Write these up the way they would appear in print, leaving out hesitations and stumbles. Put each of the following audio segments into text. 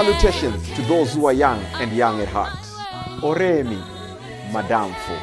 Salutations to those who are young and young at heart. Oremi, Madamfo,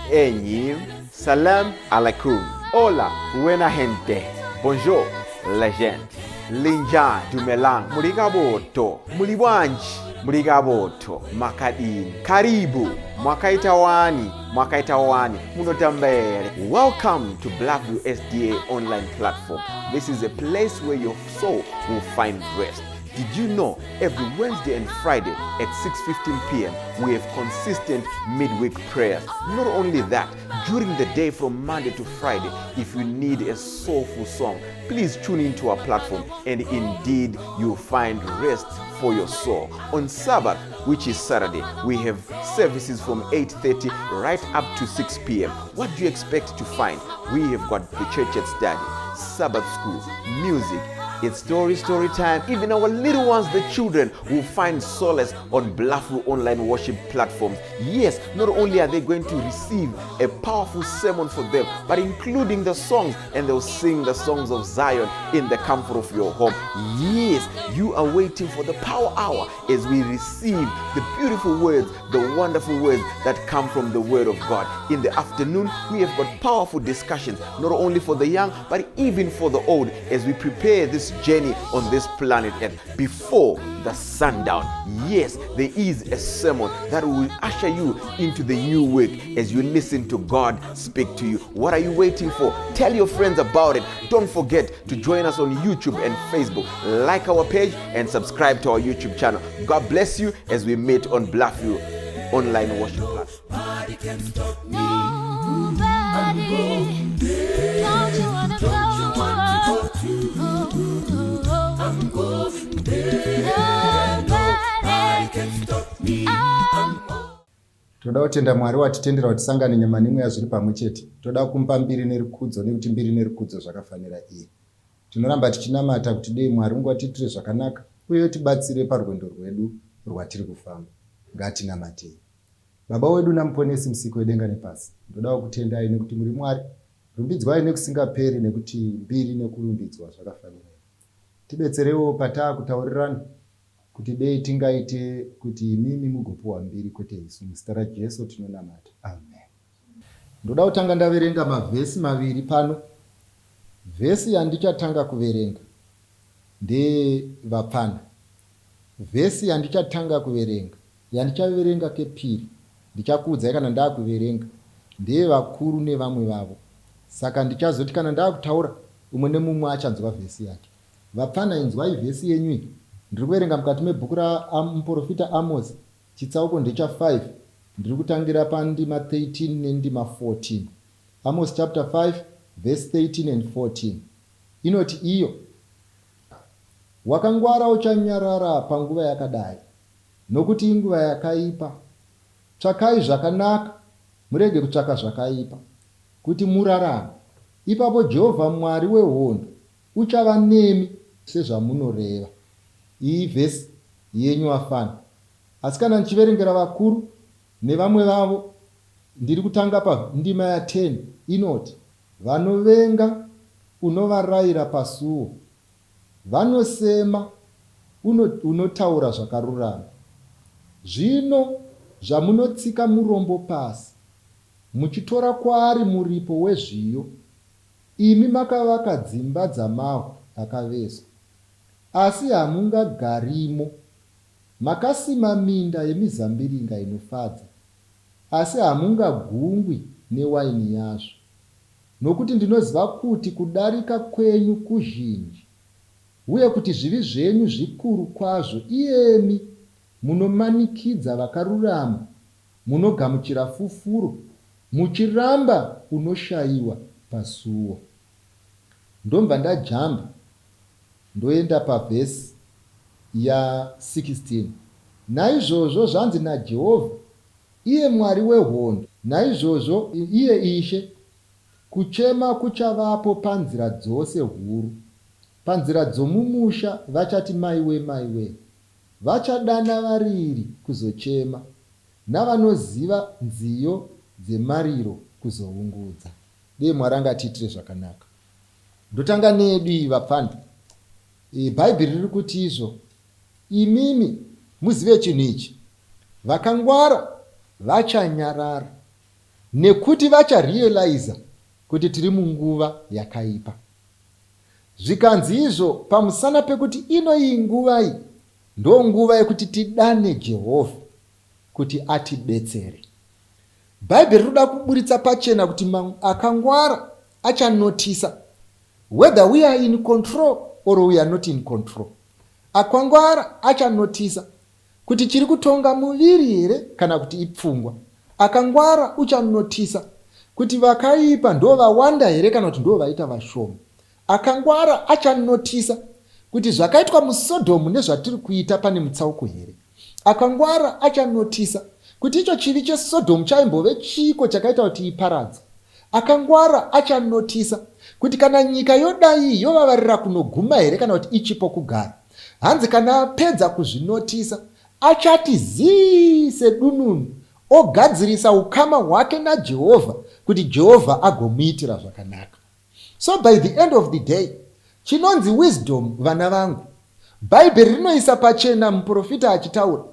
Enyi, Salam alaikum. Hola, buena gente. Bonjour, legend. Linja Dumelang, Murigaboto, Muliwanji, Murigaboto, Makadini. Karibu, Mwakaita wani, Mwakaita wani, Munotambere. Welcome to Blackview SDA online platform. This is a place where your soul will find rest. Did you know every Wednesday and Friday at 6:15 p.m. we have consistent midweek prayers? Not only that, during the day from Monday to Friday, if you need a soulful song, please tune into our platform and indeed you'll find rest for your soul. On Sabbath, which is Saturday, we have services from 8:30 right up to 6 p.m. What do you expect to find? We have got the church at study, Sabbath school, music, it's story, story time. Even our little ones, the children, will find solace on Bluffview online worship platforms. Yes, not only are they going to receive a powerful sermon for them, but including the songs, and they'll sing the songs of Zion in the comfort of your home. Yes, you are waiting for the power hour as we receive the beautiful words, the wonderful words that come from the Word of God. In the afternoon, we have got powerful discussions, not only for the young, but even for the old, as we prepare this journey on this planet Earth before the sundown. Yes, there is a sermon that will usher you into the new week as you listen to God speak to you. What are you waiting for? Tell your friends about it. Don't forget to join us on YouTube and Facebook. Like our page and subscribe to our YouTube channel. God bless you as we meet on Bluffview online worship platform. Nobody can stop me. Nobody. Don't you wanna Don't you want to go? go too? Oh, oh, oh. I'm going there. Nobody Nobody. can stop me. I'm Toda kutenda Mwari watitendera kuti tisangane nyama nemweya zviri pamwe chete. Toda kumupa mbiri nerikudzo nekuti mbiri nerikudzo zvakafanira iye. Tinoramba tichinamata kuti dei Mwari ungatiitire zvakanaka uye tibatsire parwendo rwedu rwatiri kufamba. Ngatinamatei. Baba wedu namuponesi musiki wedenga nepasi. Ndoda kukutendai nekuti muri Mwari. Rumbidzwai nekusingaperi nekuti mbiri nekurumbidzwa zvakafanira. Tibetserewo pataakutaurirana kuti dei tingaite kuti imimi mugopuwa mbiri kwete isu. Muzita raJesu tinonamata. Amen. Ndoda kutanga ndaverenga mavhesi maviri pano. Vhesi yandichatanga kuverenga ndeyevapfana. Vhesi yandichatanga kuverenga, yandichaverenga kepiri, ndichakuudzai kana ndakuverenga, ndeyevakuru nevamwe vavo. Saka ndichazoti kana ndakutaura, umwe nemumwe achanzwa vhesi yake. Vapfana inzwai vhesi yenyu iyi. Ndiri kuverenga mukati mebhuku ramuprofita Amosi, chitsauko ndecha 5. Ndiri kutangira pandima 13 nendima 14. Amos chapter 5 verse 13 and 14 inoti iyo wakangwara uchanyarara panguva yakadai nokuti inguva yakaipa tsvakai zvakanaka murege kutsvaka zvakaipa kuti murarame ipapo jehovha mwari wehondo uchava nemi sezvamunoreva iyi vhesi yenyu afana asi kana ndichiverengera vakuru nevamwe vavo ndiri kutanga pandima ya10 inoti vanovenga unovarayira pasuo vanosema unotaura zvakarurama zvino zvamunotsika murombo pasi muchitora kwaari muripo wezviyo imi makavaka dzimba dzamahwe akavezwa asi hamungagarimo makasima minda yemizambiringa inofadza asi hamungagungwi newaini yazvo nokuti ndinoziva kuti kudarika kwenyu kuzhinji uye kuti zvivi zvenyu zvikuru kwazvo iyemi munomanikidza vakarurama munogamuchira fufuro muchiramba unoshayiwa pasuo ndomva ndajamba ndoenda pavhesi ya16 naizvozvo zvanzi najehovha iye mwari wehondo naizvozvo iye ishe kuchema kuchavapo panzira dzose huru panzira dzomumusha vachati maiwe maiwe vachadana variri kuzochema navanoziva nziyo dzemariro kuzoungudza dei mwari angatiitire zvakanaka ndotanga neyedu iyi vapfana bhaibheri riri kuti izvo. Imimi muzive chinhu ichi, vakangwara vachanyarara nekuti vacharealiza kuti tiri munguva yakaipa. Zvikanzi izvo pamusana pekuti ino iyi nguva iyi ndonguva yekuti tidane Jehovha kuti atibetsere. Bhaibheri rinoda kuburitsa pachena kuti akangwara achanotisa whether we are in control or we are not in control. Akangwara achanotisa kuti chiri kutonga muviri here kana kuti ipfungwa. Akangwara uchanotisa kuti vakaipa ndo vawanda here kana kuti ndo vaita vashoma. Akangwara achanotisa kuti zvakaitwa muSodhomu nezvatiri kuita pane mutsauko here. Akangwara achanotisa kuti icho chivi cheSodhomu chaimbove chiiko chakaita kuti iparadzwe. Akangwara achanotisa kuti kana nyika yodai yovavarira kunoguma here kana kuti ichipo kugara. Hanzi kana apedza kuzvinotisa achati zii sedununu ogadzirisa ukama hwake naJehovha kuti Jehovha agomuitira zvakanaka. So by the end of the day chinonzi wisdom vana vangu Bhaibheri rinoisa pachena muprofita achitaura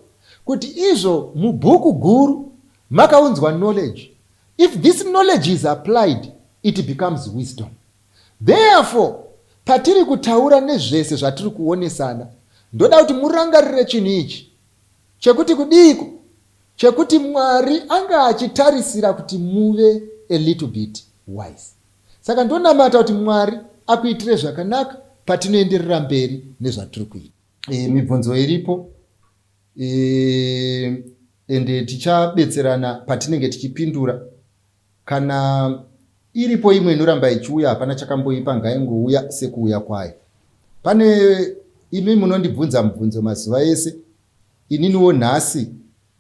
kuti izvo mubhuku guru makaunzwa knowledge. If this knowledge is applied it becomes wisdom. Therefore patiri kutaura nezvese zvatiri kuonesana ndoda kuti murangarire chinhu ichi chekuti kudiiko chekuti Mwari anga achitarisira kuti muve a little bit wise. Saka ndonamata kuti Mwari akuitire zvakanaka patinoenderera mberi nezvatiri kuita. E, mibvunzo iripo e, ende tichabetserana patinenge tichipindura. Kana iripo imwe inoramba ichiuya, hapana chakamboipa, ngaingouya sekuuya kwayo. Pane imi munondibvunza mubvunzo mazuva ese, ininiwo nhasi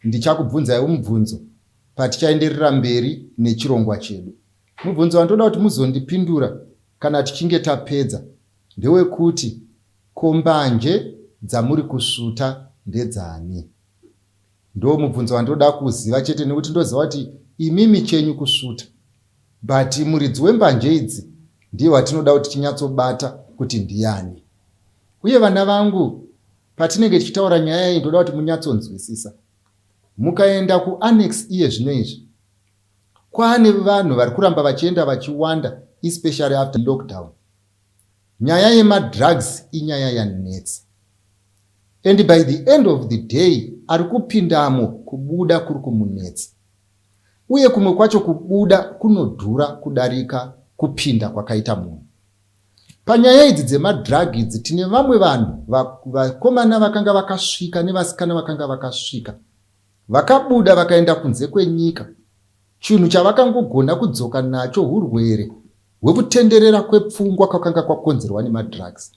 ndichakubvunzaiwo mubvunzo patichaenderera mberi nechirongwa chedu. Mubvunzo wandoda kuti muzondipindura kana tichinge tapedza ndewekuti ko mbanje dzamuri kusvuta ndedzani? Ndo mubvunzo wandoda kuziva chete nekuti ndoziva kuti imimi chenyu kusvuta but muridzi wembanje idzi ndiye watinoda kuti tinyatsobata kuti ndiyani. Uye vana vangu patinenge tichitaura nyaya iyi ndoda kuti munyatsonzwisisa. Mukaenda kuannex iye zvino izvi Kwaane vanhu vari kuramba vachienda vachiwanda especially after lockdown. Nyaya yema drugs inyaya yanetsa. And by the end of the day ari kupindamo kubuda kuri kumunetsa. Uye kumwe kwacho kubuda kunodhura kudarika kupinda kwakaita munhu. Panyaya idzi dzemadrug idzi tine vamwe vanhu vakomana vakanga vakasvika nevasikana vakanga vakasvika Vakabuda vakaenda kunze kwenyika. Chinhu chavakangogona kudzoka nacho hurwere hwekutenderera kwepfungwa kwakanga kwakonzerwa nemadrugs.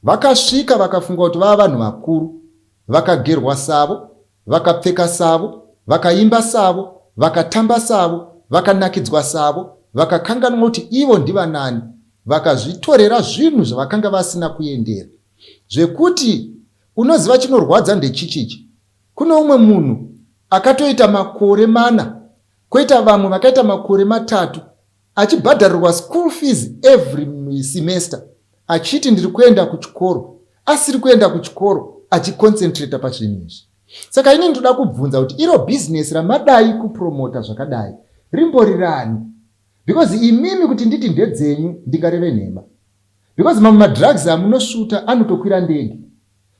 Vakasvika vakafunga kuti vava vanhu vakuru. Vakagerwa savo, vakapfeka savo, vakaimba savo, vakatamba savo, vakanakidzwa savo, vakakanganwa kuti ivo ndivanani. Vakazvitorera zvinhu zvavakanga vasina kuendera. Zvekuti unoziva chinorwadza ndechichichi. Kune umwe munhu akatoita makore mana koita vamwe vakaita makore matatu achibhadharirwa school fees every semester achiti ndiri kuenda kuchikoro asiri kuenda kuchikoro achiconcentrata pazvinhu izvi. Saka ini ndoda kubvunza kuti iro business ramadai kupromota zvakadai rimbori rani? Because imimi kuti nditi ndedzenyu ndingareve nhema. Because mamwe madrugs amunosvuta anotokwira ndege.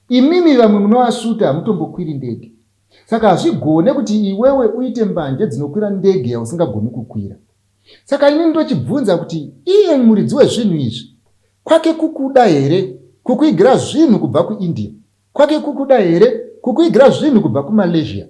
Imimi vamwe munoasvuta hamutombokwiri ndege. Saka hazvigone kuti iwewe uite mbanje dzinokwira ndege yausingagoni kukwira. Saka ini ndochibvunza kuti iye muridzi wezvinhu izvi kwake kukuda here kukuigira zvinhu kubva kuIndia? Kwake kukuda here kukuigira zvinhu kubva kuMalaysia?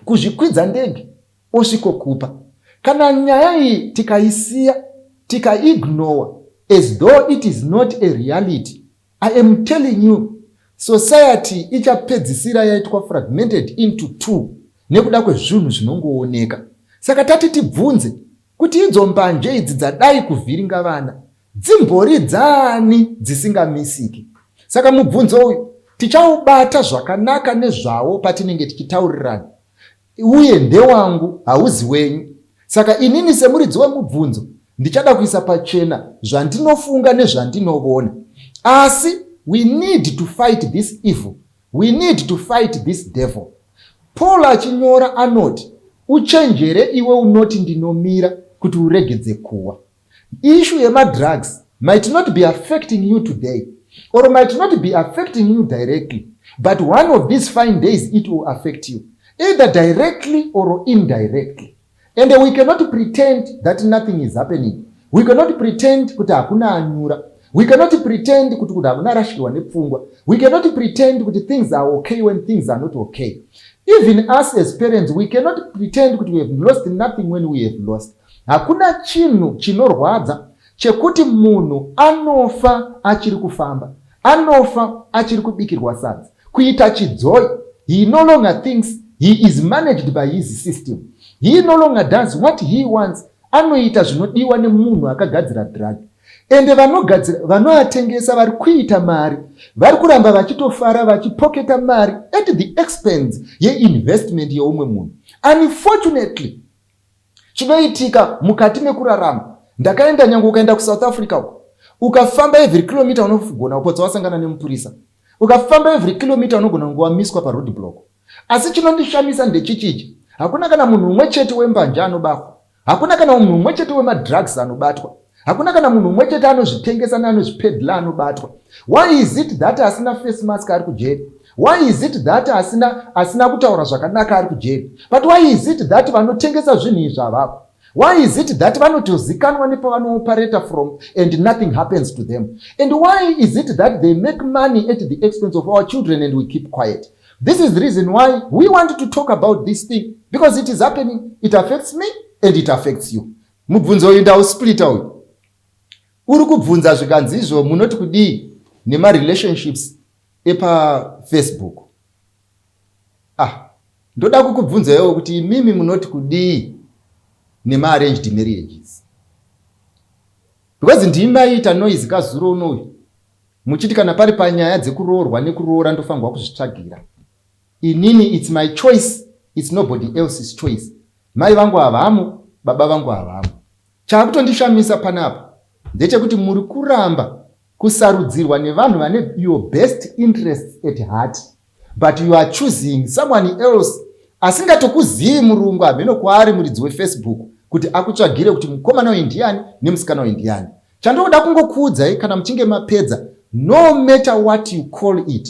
Kuzvikwidza ndege osvikokupa. Kana nyaya iyi tikaisiya tikaignowa as though it is not a reality, I am telling you society ichapedzisira yaitwa fragmented into two nekuda kwezvinhu zvinongooneka. Saka tati tibvunze kuti idzo mbanje idzi dzadai kuvhiringa vana dzimbori dzaani dzisingamisiki? Saka mubvunzo uyu tichaubata zvakanaka nezvawo patinenge tichitaurirana uye ndewangu hauzi wenyu. Saka inini semuridzi wemubvunzo ndichada kuisa pachena zvandinofunga nezvandinovona. Asi we need to fight this evil. We need to fight this devil. Paul achinyora anoti, Uchenjere iwe unoti ndinomira kuti uregedze kuwa. Issue yemadrugs might not be affecting you today or might not be affecting you directly, but one of these fine days it will affect you either directly or indirectly. And we cannot pretend that nothing is happening. We cannot pretend kuti hakuna anyura. We cannot pretend kuti kuti hakuna arashikirwa nepfungwa. We cannot pretend kuti things are okay when things are not okay. Even us as parents, we cannot pretend kuti we have lost nothing when we have lost. Hakuna chinhu chinorwadza chekuti munhu anofa achiri kufamba, anofa achiri kubikirwa sadza, kuita chidzoi. He no longer thinks, he is managed by his system. He no longer does what he wants. Anoita zvinodiwa nemunhu akagadzira drug. Ende vanogadzira, vanoatengesa vari kuita mari, vari kuramba vachitofara vachipoketa mari at the expense yeinvestment yeumwe munhu. Unfortunately, chinoitika mukati mekurarama, ndakaenda nyange ukaenda kuSouth Africa uko, ukafamba every kilometer unogona kupotsa wasangana nemupurisa. Ukafamba every kilometer unogona kunge wamiswa paroad block. Asi chinondishamisa ndechichichi, hakuna kana munhu umwe chete wembanje anobatwa, hakuna kana munhu umwe chete wemadrugs anobatwa, hakuna kana munhu umwe chete anozvitengesa neanozvipedla anobatwa. Why is it that asina face mask ari kujeri? Why is it that asina kutaura zvakanaka ari kujeri? But why is it that vanotengesa zvinhu izvi havapo? Why is it that vanotozikanwa nepavanooperata from and nothing happens to them? And why is it that they make money at the expense of our children and we keep quiet? This is the reason why we want to talk about this thing, because it is happening. It affects me and it affects you. Mubvunzo uyu ndausplita. Uyu uri kubvunza zvikanzi izvo munoti kudii nemarelationships epaFacebook? Ah, ndoda kukubvunzaiwo kuti imimi munoti kudii nemaarranged marriages, because ndimi maiita noise kazuro unoyu muchiti kana pari panyaya dzekuroorwa nekuroora ndofanirwa kuzvitsvagira inini. It's my choice, it's nobody else's choice. Mai vangu havamo, baba vangu havamo. Chaakutondishamisa panapa ndechekuti muri kuramba kusarudzirwa nevanhu vane your best interests at heart, but you are choosing someone else asingatokuzivi, murungu hameno kwaari, muridzi weFacebook, kuti akutsvagire kuti mukomana uyu ndiani nemusikana uyu ndiani. Chandoda kungokuudzai, kana muchinge mapedza, no matter what you call it,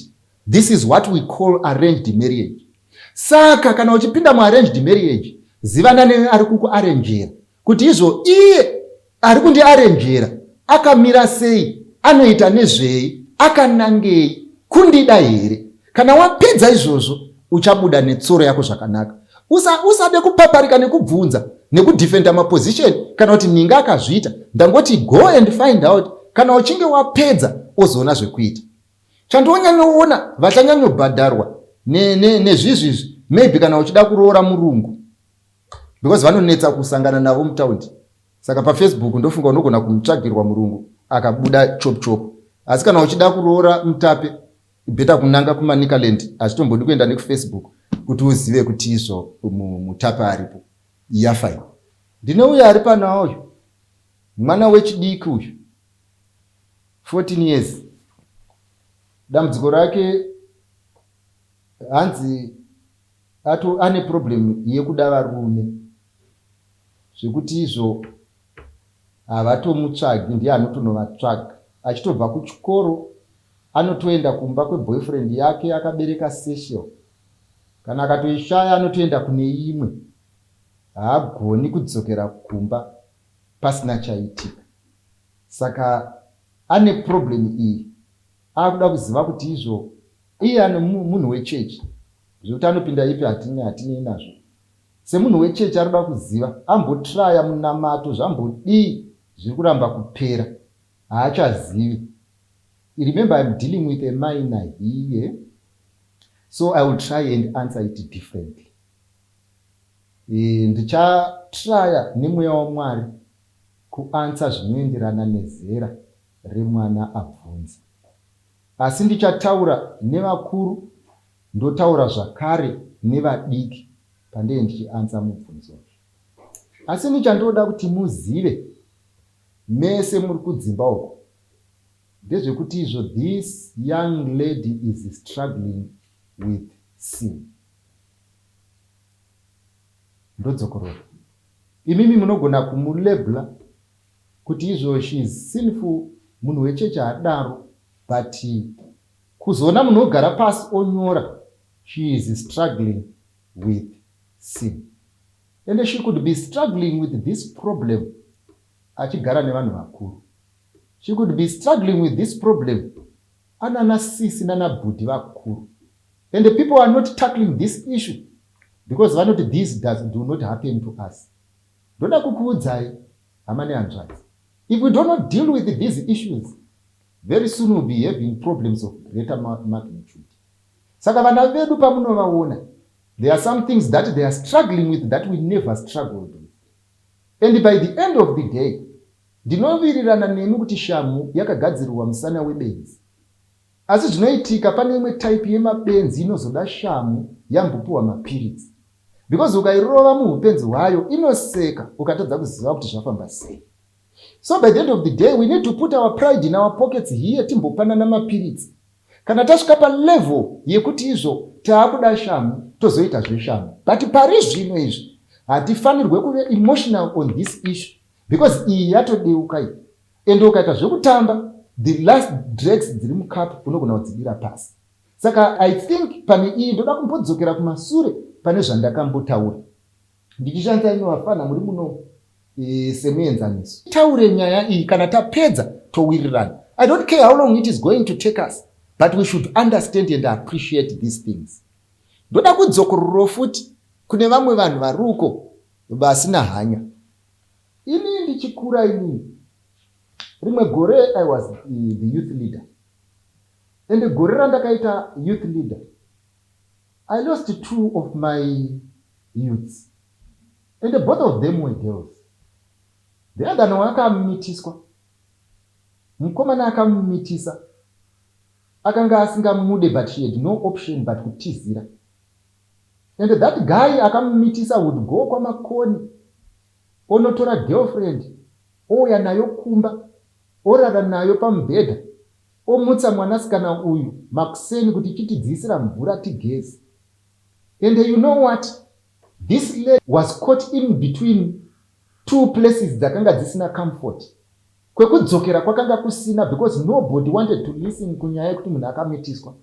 this is what we call arranged marriage. Saka kana uchipinda muarranged marriage, zivana neari kukuarranjera kuti izvo iye ari kundiarranjera akamira sei, anoita nezvei, akanangei, kundida here. Kana wapedza izvozvo, uchabuda netsoro yako zvakanaka. Usade kupaparika nekubvunza nekudefenda maposition kana kuti ninga akazviita. Ndangoti go and find out. Kana uchinge wapedza, ozoona zvekuita. Chandonyanyoona vachanyanyobhadharwa nezvizvizvi, maybe kana uchida kuroora murungu, because vanonetsa kusangana navo mutaundi. Saka paFacebook ndofunga unogona kumutsvagirwa murungu akabuda chop chop. Asi kana uchida kuroora mutape, better kunanga kuManicaland, achitombodi kuenda nekuFacebook kuti uzive kuti izvo mutape aripo. Yafine, ndine uyo ari pano uyu, mwana wechidiki uyu, 14 years. Dambudziko rake hanzi ato ane problem yekuda varume, zvekuti izvo havatomutsvagi, ndiye anotonovatsvaga. Achitobva kuchikoro anotoenda kumba kweboyfriend yake akabereka satchel. Kana akatoishaya, anotoenda kune imwe. Haagoni kudzokera kumba pasina chaitika. Saka ane problem iyi, akuda kuziva kuti izvo iye ane munhu wechechi, zvekuti anopinda ipi hatinei nazvo. Semunhu wechechi arikuda kuziva, ambotraya munamato, zvambodii, zviri kuramba kupera, haachazivi. Remember, I'm dealing with a minor here, so I will try and answer it differently. Ndichatraya nemweya waMwari kuanswer zvinoenderana nezera remwana abvunza, asi ndichataura nevakuru, ndotaura zvakare nevadiki pandee ndichianswer mubvunzo uyu. Asi ndichandoda kuti muzive mese muri kudzimba uko ndezvekuti izvo this young lady is struggling. with sin. Ndodzokorora. Imimi munogona kumulabela kuti izvo she is sinful, munhu wechechi haadaro, but kuzoona munhu ogara pasi onyora she is struggling with sin. And she could be struggling with this problem achigara nevanhu vakuru. She could be struggling with this problem anana sisi nanabhudhi vakuru. And the people are not tackling this issue because vanoti this do not happen to us. Ndoda kukuudzai hama nehanzvadzi, if we do not deal with these issues, very soon we'll be having problems of greater magnitude. Saka vana vedu pamunovaona, there are some things that they are struggling with that we never struggled with. And by the end of the day, ndinovirirana nemi kuti shamhu yakagadzirirwa musana webenzi. Asi zvinoitika pane imwe type yemabenzi inozoda shamhu yambopiwa mapiritsi. Because ukairova muupenzi hwayo inoseka ukatadza kuziva kuti zvafamba sei. So by the end of the day we need to put our pride in our pockets here timbopanana mapiritsi. Kana tasvika palevel yekuti izvo taakuda shamhu tozoita zveshamhu. But pari zvino izvi hatifanirwe kuve emotional on this issue because iyi yatodeuka iyi. Ende ukaita zvekutamba the last dregs dziri mucup unogona kudzidira pasi. Saka I think pane iyi ndoda kumbodzokera kumasure pane zvandakambotaura ndichishandisa imi vafana muri muno semuenzaniso. Taure nyaya iyi kana tapedza towirirana. I don't care how long it is going to take us, but we should understand and appreciate these things. Ndoda kudzokororo futi kune vamwe vanhu varuko vasina hanya. Ini ndichikura inini rimwe gore I was the youth leader. And gore randakaita youth leader, I lost two of my youths. And both of them were girls. The other one akamitiswa. Mukomana akamumitisa. Akanga asingamude, but she had no option but kutizira. And that guy akamumitisa would go kwaMakoni onotora girlfriend, ouya nayo kumba, orara nayo pamubhedha, omutsa mwanasikana uyu makuseni kuti chitidziisira mvura tigeze. And you know what? This lady was caught in between two places dzakanga dzisina comfort. Kwekudzokera kwakanga kusina because nobody wanted to listen kunyaya yekuti munhu akamitiswa.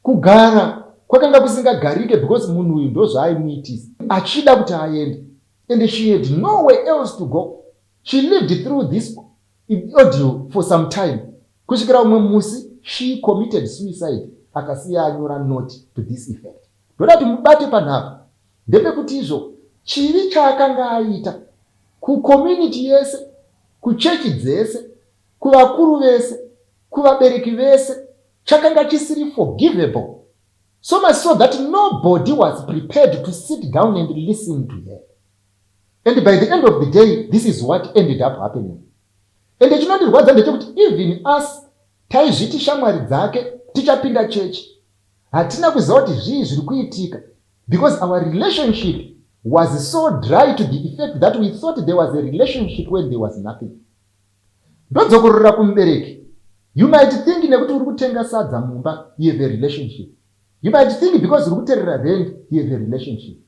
Kugara kwakanga kusingagarike because munhu uyu ndozvaaimuitisa achida kuti aende. And she had nowhere else to go. She lived through this ordeal for some time kusvikira umwe musi she committed suicide, akasiya anyora note to this effect. Ndoda kuti mubate panhapa ndepekuti izvo chivi chaakanga aita kucommunity yese, kuchechi dzese, kuvakuru vese, kuvabereki vese, chakanga chisiri forgivable, so much so that nobody was prepared to sit down and listen to her. And by the end of the day, this is what ended up happening. Ende chinondirwadza ndechekuti even us taizviti shamwari dzake, tichapinda chechi, hatina kuziva kuti zvii zviri kuitika because our relationship was so dry to the effect that we thought there was a relationship when there was nothing. Ndodzokorora kumubereki, you might think nekuti uri kutenga sadza mumba you have a relationship. You might think because uri kuterera rent you have a relationship.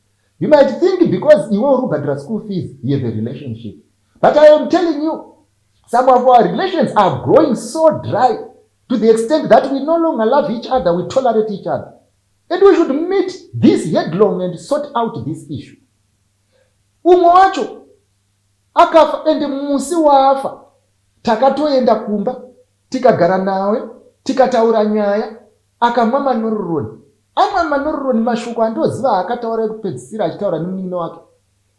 You might think because iwe uri kubhadhara school fees you have a relationship. But I am telling you, some of our relations are growing so dry to the extent that we no longer love each other, we tolerate each other. And we should meet this headlong and sort out this issue. Umwe wacho akafa, ende musi waafa takatoenda kumba, tikagara nawe, tikataura nyaya, akamwa manororoni. Amwe manororoni, mashoko andoziva akataura ekupedzisira achitaura nemunin'ina wake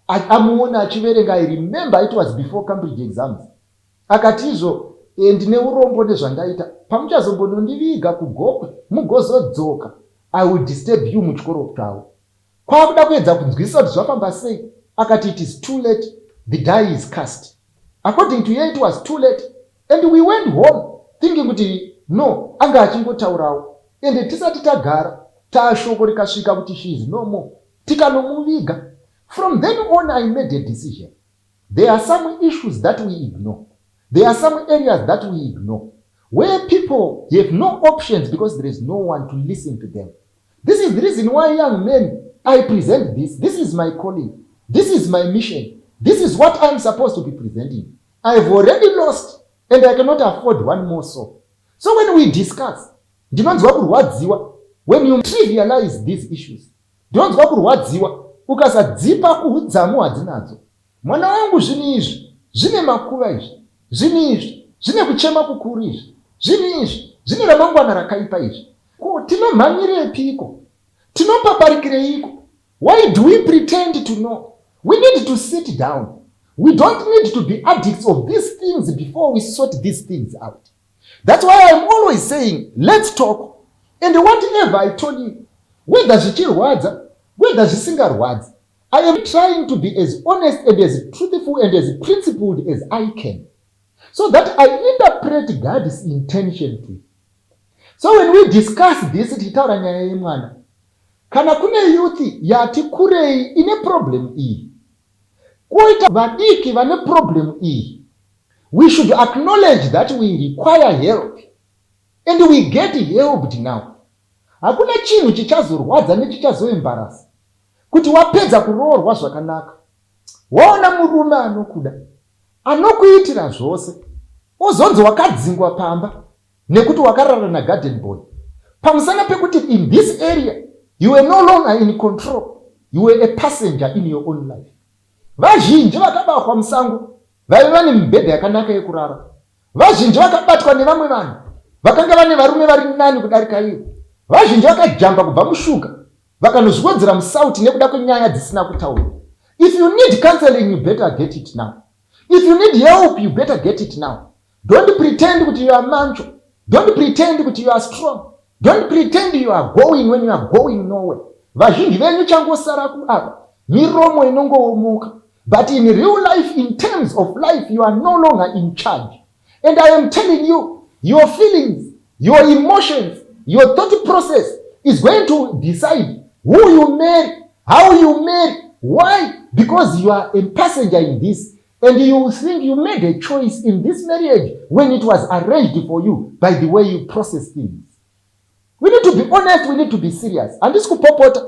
amuona achiverenga, I remember it was before Cambridge exams, akati izvo ndine urombo nezvandaita, pamuchazombonondiviga kuGokwe mugozodzoka, I will disturb you muchikoro chavo. Kwakuda kuedza kunzwisisa kuti zvafamba sei, akati it is too late, the die is cast. According to her, it was too late. And we went home thinking kuti no, anga achingotaurawo. Ende tisati tagara taashoko rikasvika kuti she is no more, tikanomuviga. From then on I made a decision. There are some issues that we ignore. There are some areas that we ignore where people have no options because there is no one to listen to them. This is the reason why young men I present this. This is my calling. This is my mission. This is what I'm supposed to be presenting. I've already lost and I cannot afford one more soul. So when we discuss, ndinonzwa kurwadziwa when you trivialize these issues. Ndinonzwa kurwadziwa ukasadzipa kuudzamu hadzinadzo. Mwana wangu zvinhu izvi zvine makuva izvi. Zvinhu izvi zvine kuchema kukuru izvi. Zvinhu izvi zvine ramangwana rakaipa izvi. Ko tinomhanyirepiko? Tinopaparikireiko? Why do we pretend to know? We need to sit down. We don't need to be addicts of these things before we sort these things out. That's why I'm always saying, let's talk. And whatever I told you, whether zvichirwadza, whether zvisingarwadzi, I am trying to be as honest and as truthful and as principled as I can. So that I interpret God's intention to you. So when we discuss this, tichitaura nyaya yemwana, kana kune youth yati kurei ine problem iyi, koita vadiki vane problem iyi, we should acknowledge that we require help and we get helped now. Hakuna chinhu chichazorwadza nechichazoembarasa kuti wapedza kuroorwa zvakanaka, waona murume anokuda, anokuitira zvose, ozonzi wakadzingwa pamba nekuti wakarara nagarden boy pamusana pekuti in this area you were no longer in control, you were a passenger in your own life. Vazhinji vakabahwa musango vaive vane mibhedha yakanaka yekurara. Vazhinji vakabatwa nevamwe vanhu vakanga vane varume vari nani kudarika ivo. Vazhinji vakajamba kubva mushuga vakanozviwedzera musauti nekuda kwenyaya dzisina kutaurwa. If you need counseling, you better get it now. If you need help, you better get it now. Don't pretend kuti you are mancho. Don't pretend kuti you are strong. Don't pretend you are going when you are going nowhere. Vazhinji venyu changosara kuapa miromo inongoomoka. But in real life, in terms of life, you are no longer in charge. And I am telling you, your feelings, your emotions, your thought process is going to decide who you marry, how you marry, why? Because you are a passenger in this. And you think you made a choice in this marriage when it was arranged for you by the way you process things. We need to be honest, we need to be serious. Handisi kupopota.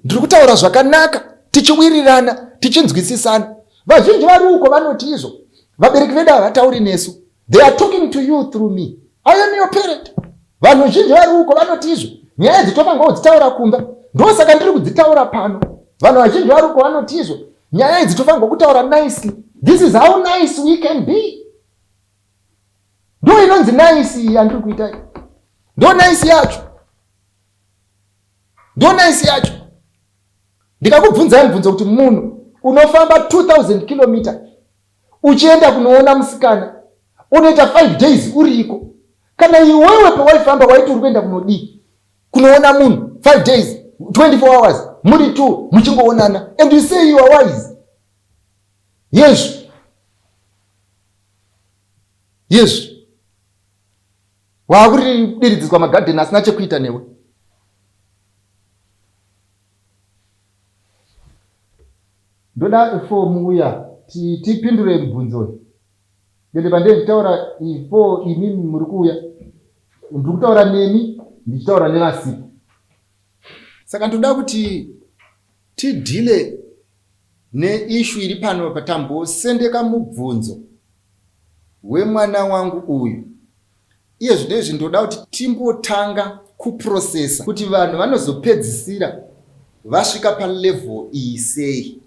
Ndiri kutaura zvakanaka, tichiwirirana, tichinzwisisana. Vazhinji vari uko vanoti izvo. Vabereki vedu havatauri nesu. They are talking to you through me. I am your parent. Vanhu zhinji vari uko vanoti izvo. Nyaya idzi tofanirwa kudzitaura kumba. Ndosaka ndiri kudzitaura pano. Vanhu vazhinji vari uko vanoti izvo. Nyaya idzi tofanirwa kutaura nicely. This is how nice we can be. Ndo inonzi nice iyi yandiri kuita. Ndo nice yacho. Ndo nice yacho. Ndikakubvunzai mubvunzo kuti munhu unofamba 2000 km uchienda kunoona musikana unoita 5 days uriko, kana iwewe pawaifamba waiti uri kuenda kunodii? Kunoona munhu 5 days, 24 hours muri 2 muchingoonana, and you say you are wise. Yezvo yezvo waakudiridziswa magadheni asina chekuita newe. Ndoda fomu uya tipindure mubvunzo uyu. Ende pandee ndichitaura ifo imimi muri kuuya, ndiri kutaura nemi ndichitaura nevasipo. Saka ndoda kuti tidhile neishu iri pano patambosendeka mubvunzo wemwana wangu uyu. Iye zvino izvi ndoda kuti timbotanga kuprocessa kuti vanhu vanozopedzisira vasvika palevel iyi sei.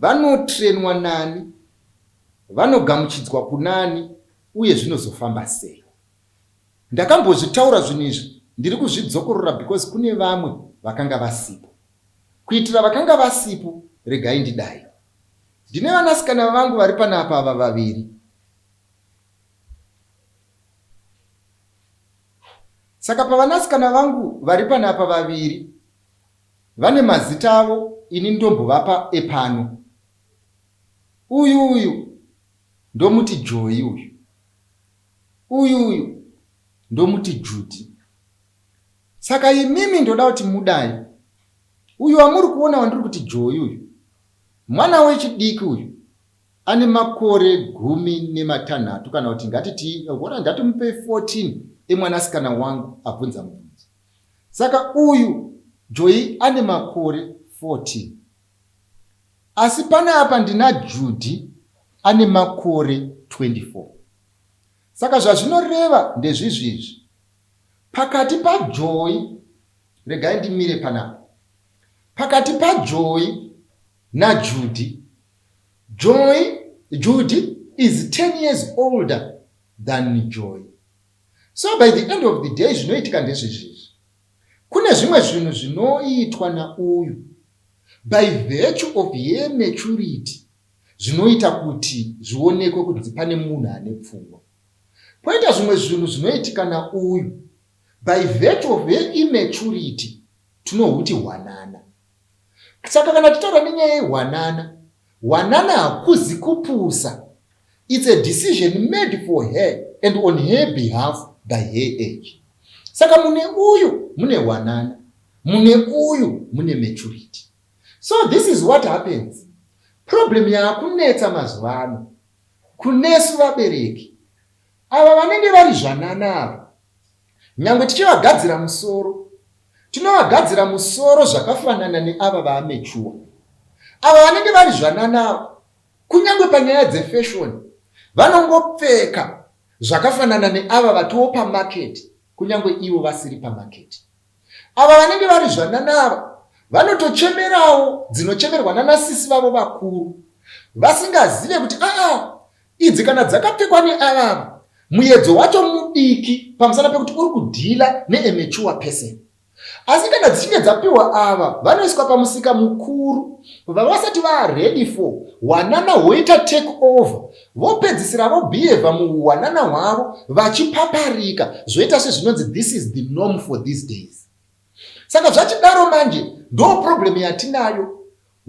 Vanotrenwa nani, vanogamuchidzwa kunani uye zvinozofamba sei. Ndakambozvitaura zvinhu izvi, ndiri kuzvidzokorora because kune vamwe vakanga vasipo. Kuitira vakanga vasipo, regai ndidai. Ndine vanasikana vangu vari panapa ava vaviri. Saka pavanasikana vangu vari panapa vaviri, vane mazita avo ini ndombovapa epano. Uyu uyu ndomuti Joy uyu. Uyu uyu ndomuti Judy. Saka imimi ndoda kuti mudai. Uyu wamuri kuona wandiri kuti Joy uyu, mwana wechidiki uyu ane makore 16 kana kuti ngatiti hora ngatimupe 14 emwanasikana wangu abvunza mubvunzo. Saka uyu Joy ane makore 14. Asi panapa ndina Judy ane makore 24. Saka zvazvinoreva ndezvizvizvi. Pakati paJoy, regai ndimire panapa. Pakati paJoy naJudy, Joy, Judy is 10 years older than Joy. So by the end of the day zvinoitika ndezvezvizvi. Kune zvimwe zvinhu zvinoitwa nauyu by virtue of her maturity zvinoita kuti zvionekwe kunzi pane munhu ane pfungwa. Poita zvimwe zvinhu zvinoitika nauyu by virtue of her immaturity tinohuti hwanana. Saka kana tichitaura nenyaya yehwanana, hwanana hakuzi kupusa. It's a decision made for her and on her behalf by her age. Saka mune uyu mune hwanana, mune uyu mune maturity. So this is what happens. Problem yaakunetsa mazuva ano kunesu vabereki ava vanenge vari zvanana ava, nyangwe tichivagadzira musoro, tinovagadzira musoro zvakafanana neava vaamechuwa. Ava vanenge vari zvanana ava, kunyange panyaya dzefashoni, vanongopfeka zvakafanana neava vatiwo pamaketi, kunyange ivo vasiri pamaketi. Ava vanenge vari zvanana ava vanotochemerawo dzinochemerwa nanasisi vavo vakuru, vasingazive kuti aa idzi kana dzakapfekwa neavava muyedzo wacho mudiki pamusana pekuti uri kudhila neamature person. Asi kana dzichinge dzapiwa ava vanoiswa pamusika mukuru vavasati vaready for wanana hwoita take over vopedzisira vobhiyevha muhuwanana hwavo vachipaparika zvoita sezvinonzi this is the norm for these days. Saka zvachidaro manje ndo problem yatinayo.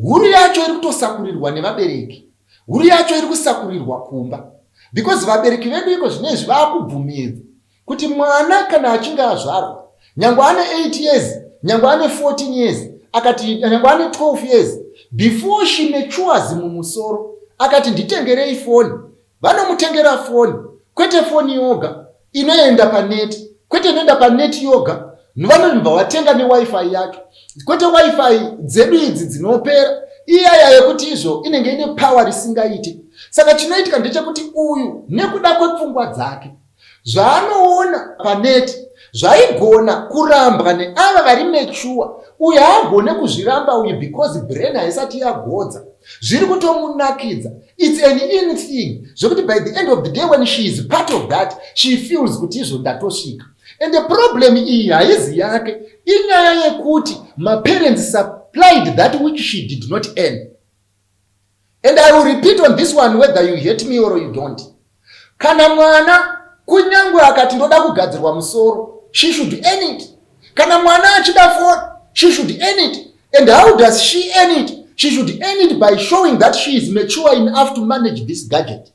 Huru yacho iri kutosakurirwa nevabereki. Huru yacho iri kusakurirwa kumba because vabereki vedu iko zvino izvi vaakubvumidza kuti mwana kana achinge azvarwa nyangwe ane 8 years, nyangwe ane 14 years, akati nyangwe ane 12 years, before she matures mumusoro akati nditengerei foni, vanomutengera foni, kwete foni yoga inoenda paneti, kwete inoenda paneti yoga, vanobva vatenga newifi yacho, kwete wifi dzedu idzi dzinopera iyaya yekuti izvo inenge ine power risingaite. Saka chinoitika ndechekuti uyu nekuda kwepfungwa dzake zvaanoona paneti zvaigona kurambwa neava vari mechuwa, uyu haagone kuzviramba uyu because brain haisati yagodza, zviri kutomunakidza. It's an in thing zvekuti by the end of the day when she is part of that she feels kuti izvo ndatosvika. And the problem iyi haizi yake, inyaya yekuti maparents supplied that which she did not earn. And I will repeat on this one whether you hate me or you don't. Kana mwana kunyangwe akati ndoda kugadzirwa musoro, she should earn it. Kana mwana achida phone, she should earn it. And how does she earn it? She should earn it by showing that she is mature enough to manage this gadget.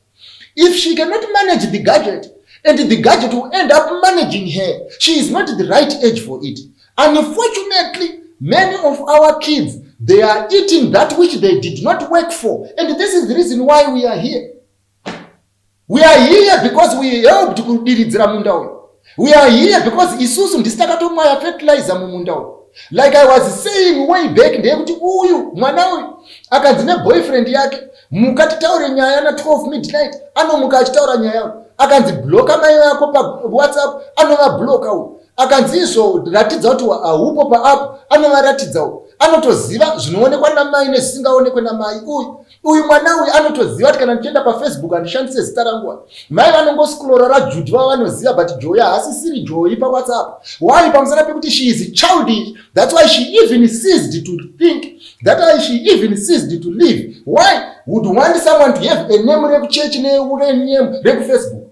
If she cannot manage the gadget, and the gadget will end up managing her, she is not the right age for it. Unfortunately, many of our kids, they are eating that which they did not work for. And this is the reason why we are here. We are here because we helped kudiridzira munda uyu. We are here because isusu ndisi takatomwaya fertilizer mumunda uyu. Like I was saying way back, ndeyekuti uyu mwana uyu akanzi neboyfriend yake muka titaure nyaya na 12 midnight, anomuka achitaura nyaya uyu. Akanzi bloka mai vako paWhatsApp, anovabloka uyu. Akanzi izvo ratidza kuti haupo paapp, anovaratidza uyu. Anotoziva zvinoonekwa namai nezvisingaonekwe namai uyu. Uyu mwana uyu anotoziva kuti kana ndichienda paFacebook handishandise zita rangu. Mai vanongoscrolla raJudy vava vanoziva, but Joy haasisiri Joy paWhatsApp. Why? Pamusana pekuti she is childish. That's why she even ceased to think. That's why she even ceased to live. Why would want someone to have a name rekuchechi nename rekuFacebook?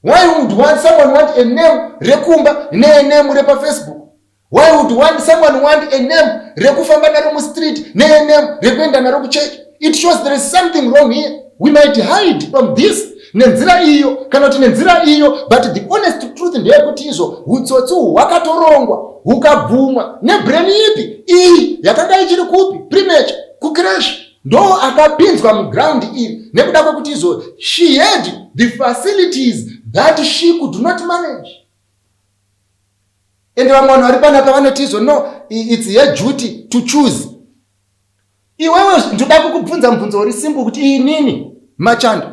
Why would want someone want a name rekumba nename repaFacebook? Why would want someone want a name rekufamba naro mustreet nename rekuenda naro kuchechi? It shows there is something wrong here. We might hide from this nenzira iyo kana kuti nenzira iyo, but the honest truth ndeyekuti izvo hutsotsi uhu hwakatorongwa hukabvumwa nebrain ipi iyi yakanga ichiri kupi premature kucrash, ndo akapinzwa muground iri nekuda kwekuti izvo she had the facilities that she could not manage. Ende vamwe vanhu vari panapa vanoti izvo, no, it's her duty to choose. Iwewe ndoda kukubvunza mubvunzo uri simple, kuti inini Machando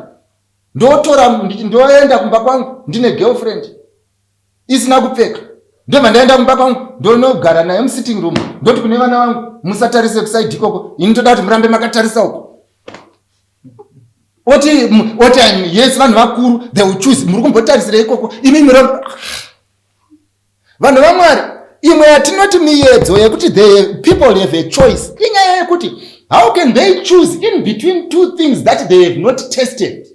ndotora, ndoenda kumba kwangu ndine girlfriend isina kupfeka, ndobva ndaenda kumba kwangu, ndonogara naye musitting room, ndoti kune vana vangu, "Musatarise kuside ikoko, ini ndoda kuti murambe makatarisa uko." Oti yes, vanhu vakuru, they will choose. Muri kumbotarisira ikoko imi murambe. Vanhu vaMwari, imwe yatinoti miedzo yekuti the people have a choice inyaya yekuti how can they choose in between two things that they have not tested?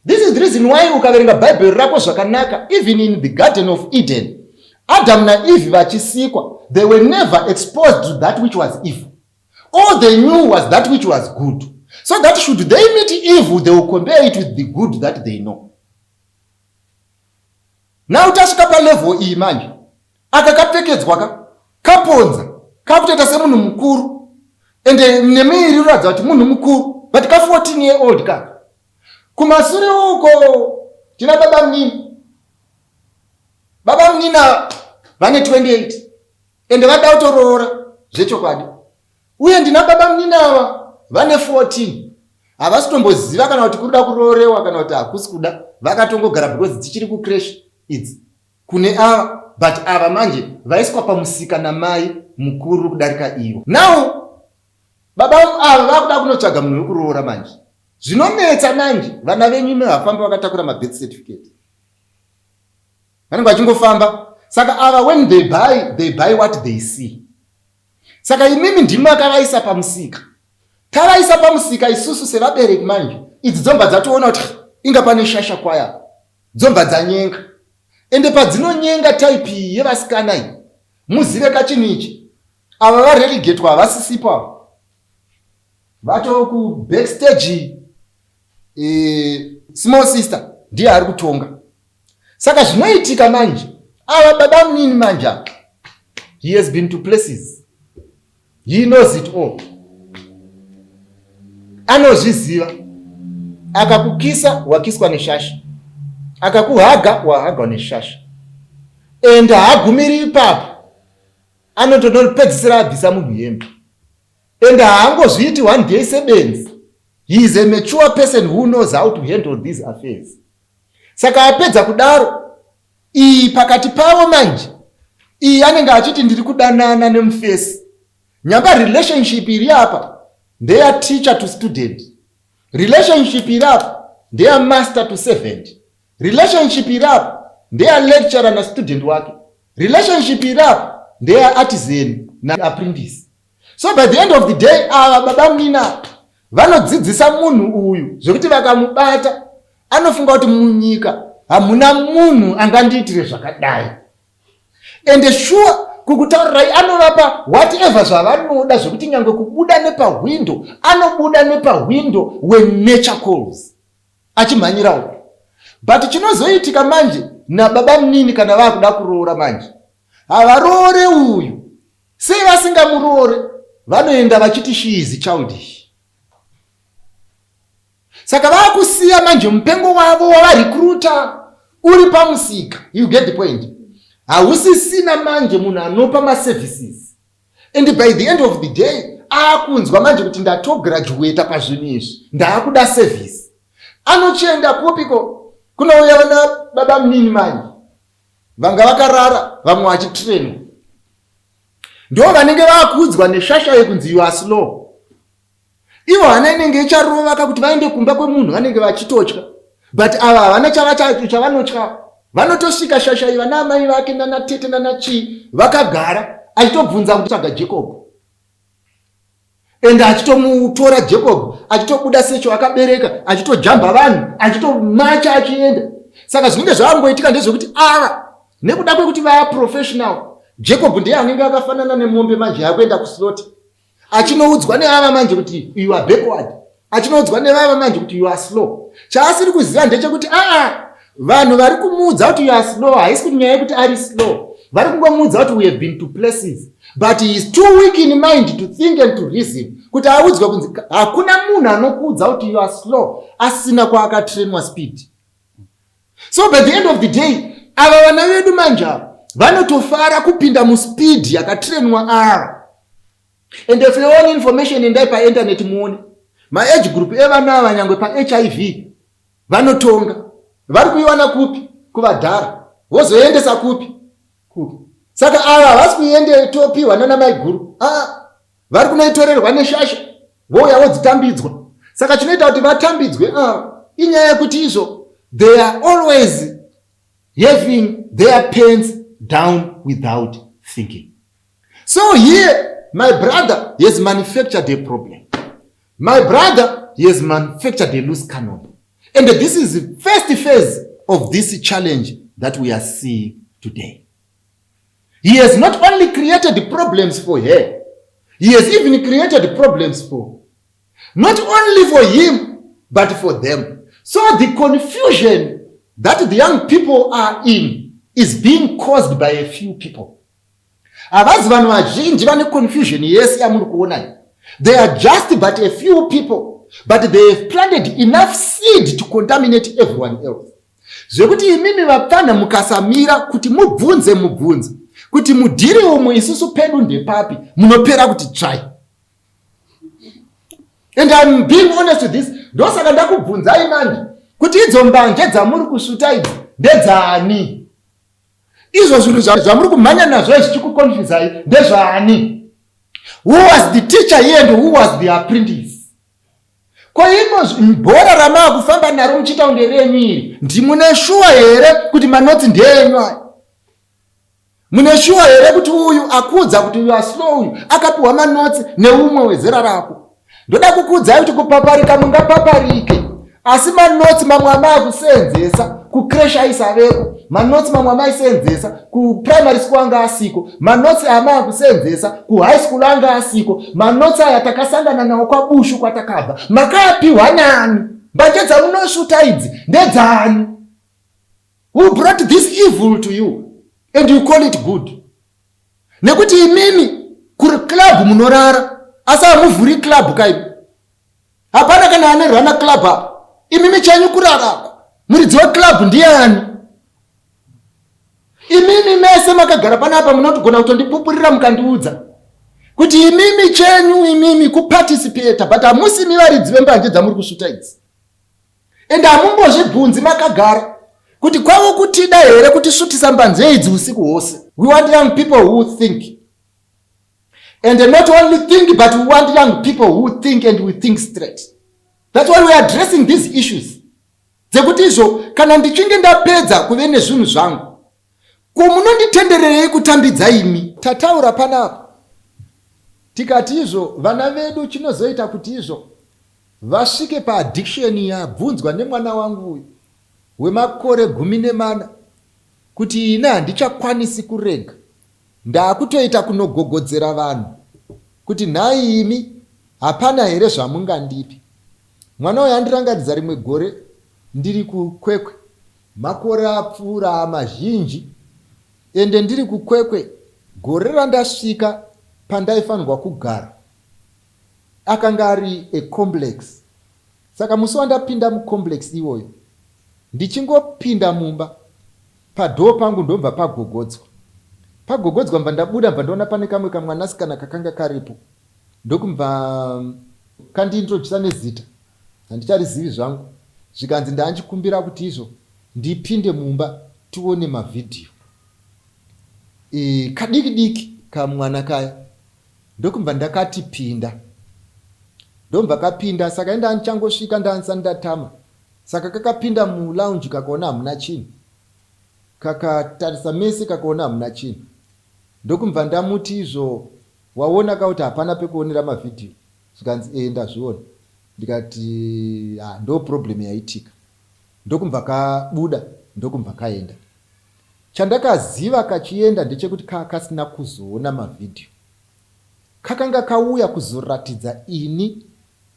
This is the reason why ukaverenga Bhaibheri rako zvakanaka, even in the Garden of Eden, Adam naEve vachisikwa, they were never exposed to that which was evil. All they knew was that which was good, so that should they meet evil, they will compare it with the good that they know. Now tasvika palevel iyi manje, aka kapfekedzwa ka kaponza kakutoita semunhu mukuru, ende nemiiri uratidza kuti munhu mukuru, but ka 14 year old kaka. Kumasure uko tina baba munini. Baba munina vane 28, ende vada kutoroora zvechokwadi. Uye ndina baba munini ava vane 14, havasi kutomboziva kana kuti kuda kuroorewa kana kuti hakusi kuda. Vakatongogara because dzichiri kucreche idzi kune ava, but ava manje vaiswa pamusika namai mukuru kudarika ivo. Now baba ava vakuda kunotsvaga munhu wekuroora manje. Zvinonetsa manje, vana venyu imi vafamba vakatakura mabirth certificate, vanenge vachingofamba. Saka ava, when they buy, they buy what they see. Saka imimi ndimi makavaisa pamusika. Tavaisa pamusika isusu sevabereki manje, idzi dzobva dzatoona kuti inga pane shasha kwaya, dzobva dzanyenga. Ende padzinonyenga, type iyi yevasikana iyi, muzive kachinhu ichi, ava varelegatwa, havasisipo ava, vato kubackstage. Small sister ndiye ari kutonga. Saka zvinoitika manje, ava baba munini manje ava, he has been to places, he knows it all, anozviziva. Akakukisa, wakiswa neshasha. Akakuhaga, wahagwa neshasha. And haagumiri ipapo, anotonopedzisira abvisa munhu hembe. And haangozviiti one day sebenzi. He is a mature person who knows how to handle these affairs. Saka apedza kudaro, iyi pakati pavo manje, iyi anenge achiti, "Ndiri kudanana nemufesi." Nyamba relationship iri apa ndeya teacher to student, relationship iri apa ndeya master to servant, relationship iri apa ndeya lecturer nastudent wake, relationship iri apa ndeya artisan naapprentice. So by the end of the day, ava baba munina vanodzidzisa munhu uyu zvekuti vakamubata, anofunga kuti munyika hamuna munhu angandiitire zvakadai. Ende sure, kukutaurirai, anovapa whatever zvavanoda, zvekuti nyange kubuda nepahwindo, anobuda nepahwindo when nature calls, achimhanyirawo. But chinozoitika manje nababa munini, kana vaakuda kuroora manje, havaroore uyu. Sei vasingamuroore? Vanoenda vachiti she is childish. Saka vaakusiya manje mupengo wavo wavarecruita uri pamusika. You get the point? Hausisina manje munhu anopa maservices. And by the end of the day, aakunzwa manje kuti ndatograduata pazvinhu izvi, ndaakuda service. Anochienda kupiko? Kunouya vana baba munini manje vanga vakarara, vamwe vachitrainwa, ndo vanenge vaakuudzwa neshasha yekunzi, "You are slow." Ivo hana inenge icharova kuti vaende kumba kwemunhu, vanenge vachitotya. But ava havana chavanotya, vanotosvika shasha iyi, vana amai vake nanatete nanachii vakagara, achitobvunza kuti tsvaga Jacob, ende achitomutora Jacob, achitobuda secho akabereka, achitojamba vanhu, achitomacha achienda. Saka zvinenge zvaangoitika ndezvekuti ava, nekuda kwekuti vaa professional, Jacob ndiye anenge akafanana nemombe manje yakuenda kuslaughter, achinoudzwa neava manje kuti, "You are backward," achinoudzwa nevava manje kuti, "You are slow." Chaasiri kuziva ndechekuti aa, vanhu vari kumuudza kuti, "You are slow," haisi kuti nyaya yekuti ari slow. Vari kungomuudza kuti, "We have been to places," but he is too weak in mind to think and to reason kuti audzwe kunzi hakuna munhu anokuudza kuti, "You are slow," asina kwaakatrainwa speed. So by the end of the day, ava vana vedu manje ava Vanotofara kupinda muspeed yakatrenwa ava. And if you want information, endai painternet muone maage group evana ava. Nyangwe paHIV vanotonga. Vari kuiwana kupi? Kuvadhara. Vozoendesa kupi? Kupi? Saka ava havasi kuiende topiwa nana maiguru. Aa, vari kunoitorerwa neshasha, vouya vodzitambidzwa. Saka chinoita kuti vatambidzwe ava inyaya yekuti izvo they are always having their pants down without thinking. So here my brother has manufactured a problem. My brother has manufactured a loose cannon, and this is the first phase of this challenge that we are seeing today. He has not only created problems for her, he has even created problems for not only for him but for them. So the confusion that the young people are in is being caused by a few people. Havazi vanhu vazhinji vane confusion yese yamuri kuonai. They are just but a few people, but they have planted enough seed to contaminate everyone else, zvekuti imimi vapfana mukasamira kuti mubvunze mubvunze kuti mudhiri umu isusu pedu ndepapi, munopera kuti tsvai. And I'm being honest with this. Ndosaka ndakubvunzai manje kuti idzo mbanje dzamuri kusvuta idzi ndedzani? Izvo zvinhu zvamuri kumhanya nazvo zvichikukonfusai ndezvaani? Who was the teacher here and who was the apprentice? Ko imo bhora ramaa kufamba naro muchiita kunge renyu iri, ndimune shuwa here kuti manotes ndeenyu aya? Mune shuwa here kuti uyu akudza kuti uyu aslow, uyu akapiwa manotes neumwe wezera rako? Ndoda kukuudzai kuti kupaparika mungapaparike, asi manotes mamwe amaa kuseenzesa kucreche aisaveko. Manotes mamwe amaisenzesa kuprimary school anga asiko. Manotes amaa kuseenzesa kuhigh school anga asiko. Manotes aya takasangana nawo kwaBushu kwatakabva. Makaapiwa nani? Mbanje dzamunosvuta idzi ndedzani? Who brought this evil to you and you call it good? Nekuti imimi kuri club munorara, asi hamuvhuri club kaimi. Hapana kana ane rana club apa. Imimi chenyu kurarako. Muridzi weclub ndiani? Imimi mese makagara panapa munotogona kutondipupurira mukandiudza kuti imimi chenyu imimi kuparticipata, but hamusimi varidzi vembanje dzamuri kusvuta idzi. Ende hamumbozvibvunzi makagara kuti kwavo kutida here kutisvutisa mbanje idzi usiku hwose? We want young people who think, and not only think, but we want young people who think and we think straight. That's why we are addressing these issues dzekuti izvo kana ndichinge ndapedza kuve nezvinhu zvangu, ko munonditendererei kutambidza imi? Tataura panapa tikati izvo vana vedu chinozoita kuti izvo vasvike paaddiction yabvunzwa nemwana wangu uyu wemakore 14 kuti ini handichakwanisi kurega, ndaakutoita kunogogodzera vanhu kuti nhai imi, hapana here zvamungandipi? Mwana uyu andirangaridza rimwe gore ndiri kuKwekwe, makore apfuura mazhinji. Ende ndiri kuKwekwe gore randasvika pandaifanirwa kugara akanga ari ecomplex. Saka musi wandapinda mucomplex iwoyo, ndichingopinda mumba, padoor pangu ndobva pagogodzwa. Pagogodzwa, mbva ndabuda, mbva ndaona pane kamwe kamwanasikana kakanga karipo, ndokubva kandiintrodusa nezita, handicharizivi zvangu. Zvikanzi ndaanchikumbira kuti izvo ndipinde mumba tione mavhidhiyo. Kadiki diki kamwana kaya. Ndokubva ndakati pinda, ndobva kapinda. Saka inda ndichangosvika, ndaandisati ndatama. Saka kakapinda mulounge, kakaona hamuna chinhu, kakatarisa mese, kakaona hamuna chinhu. Ndokubva ndamuti izvo waona ka kuti hapana pekuonera mavhidhiyo? Zvikanzi ee, ndazviona. Ndikati ha, ndo problem yaitika. Ndokubva kabuda, ndokubva kaenda. Chandakaziva kachienda ndechekuti kaa kasina kuzoona mavhidhiyo. Kakanga kauya kuzoratidza ini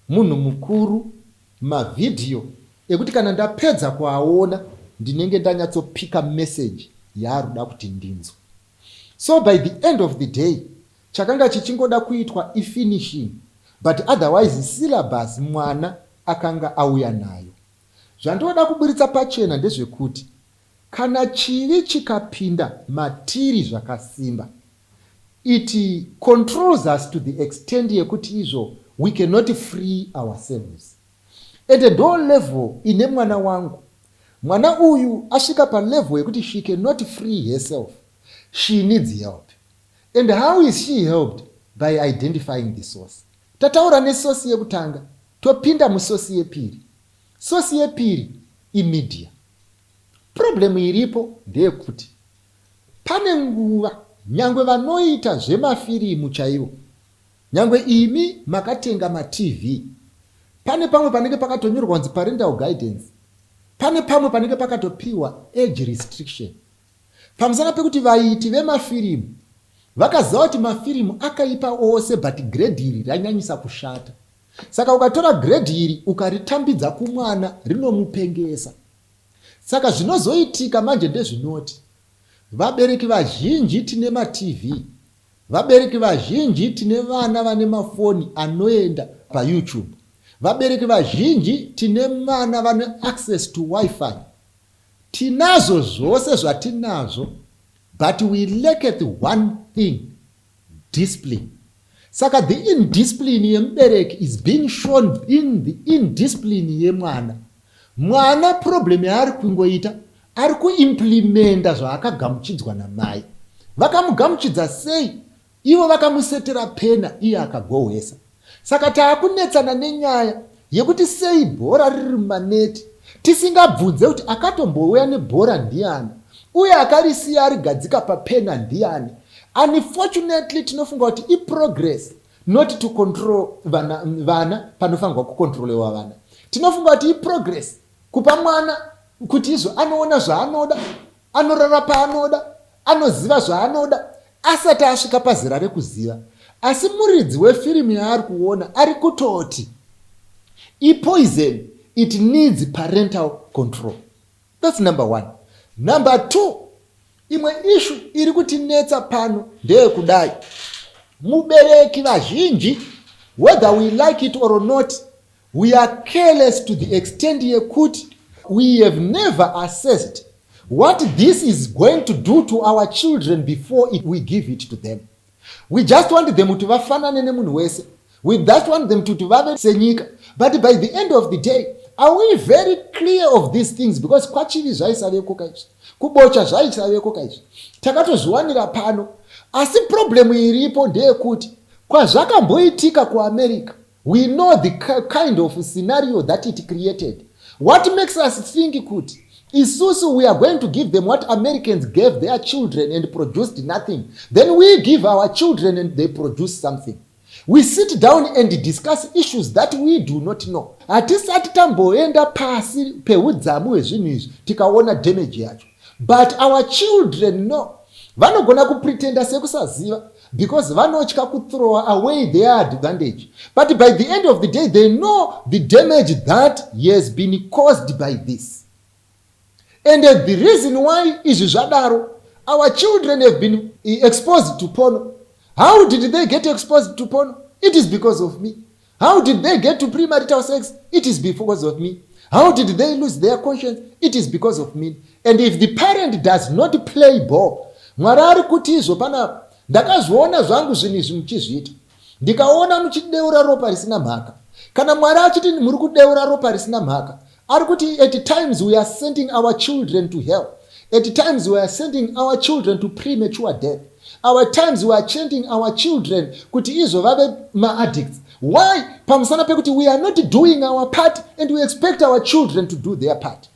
munhu mukuru mavhidhiyo ekuti kana ndapedza kuaona ndinenge ndanyatsopika message yaaruda kuti ndinzwe. So by the end of the day chakanga chichingoda kuitwa ifinishing, but otherwise syllabus mwana akanga auya nayo. Zvandinoda kuburitsa pachena ndezvekuti Kana chivi chikapinda matiri zvakasimba, it controls us to the extent yekuti izvo we cannot free ourselves. Ende ndo level ine mwana wangu. Mwana uyu asvika palevel yekuti she cannot free herself. She needs help. And how is she helped? By identifying the source. Tataura nesource yekutanga, topinda musource yepiri. Source yepiri imedia. Problem iripo ndeyekuti pane nguva nyangwe vanoita zvemafirimu chaivo, nyangwe imi makatenga maTV, pane pamwe panenge pakatonyorwa kunzi parental guidance, pane pamwe panenge pakatopiwa age restriction. Pamusana pekuti vaiti vemafirimu vakaziva kuti mafirimu akaipa ose but grade iri ranyanyisa kushata. Saka ukatora grade iri ukaritambidza kumwana rinomupengesa. Saka zvinozoitika manje ndezvinoti vabereki vazhinji tine maTV, vabereki vazhinji tine vana vane mafoni anoenda paYouTube, vabereki vazhinji tine vana vane access to Wi-Fi. Tinazvo zvose zvatinazvo but we lacketh one thing, discipline. Saka the indiscipline yemubereki is being shown in the indiscipline yemwana. Mwana problem yaari kungoita ari kuimplimenta zvaakagamuchidzwa namai. Vakamugamuchidza sei? Ivo vakamusetera pena iye akagohwesa. Saka taakunetsana nenyaya yekuti sei bhora riri mumaneti tisingabvunze kuti akatombouya nebhora ndiani uye akarisiya arigadzika papena ndiani. Unfortunately tinofunga kuti iprogress not to control vana, vana panofanirwa kucontrolewa vana. Tinofunga kuti iprogress kupa mwana kuti izvo anoona zvaanoda, anorara paanoda, anoziva zvaanoda asati asvika pazera rekuziva. Asi muridzi wefirimu yaari kuona ari kutoti ipoison, it needs parental control. That's number one. Number two, imwe issue iri kutinetsa pano ndeyekudai. Mubereki vazhinji, whether we like it or not, we are careless to the extent yekuti we have never assessed what this is going to do to our children before we give it to them. We just want them kuti vafanane nemunhu wese. We just want them kuti vave senyika. But by the end of the day, are we very clear of these things? Because kwachivi zvaisaveko kaizvi, kubocha zvaisaveko kaizvi, takatozviwanira pano. Asi problem iripo ndeyekuti kwazvakamboitika kuAmerica, we know the kind of scenario that it created. What makes us think kuti isusu we are going to give them what Americans gave their children and produced nothing, then we give our children and they produce something? We sit down and discuss issues that we do not know. Hatisati tamboenda pasi peudzamu hwezvinhu izvi tikaona damage yacho. But our children know. Vanogona kupretenda sekusaziva because vanotya kuthrow away their advantage. But by the end of the day, they know the damage that has been caused by this. And the reason why izvi zvadaro, our children have been exposed to porno. How did they get exposed to porno? It is because of me. How did they get to premarital sex? It is because of me. How did they lose their conscience? It is because of me. And if the parent does not play ball, Mwari ari kuti izvo panapa, ndakazviona zvangu zvinhu izvi muchizviita, ndikaona muchideura ropa risina mhaka. Kana Mwari achiti muri kudeura ropa risina mhaka, ari kuti at times we are sending our children to hell. At times we are sending our children to premature death. Our times we are sending our children kuti izvo vave maaddicts. Why? Pamusana pekuti we are not doing our part and we expect our children to do their part.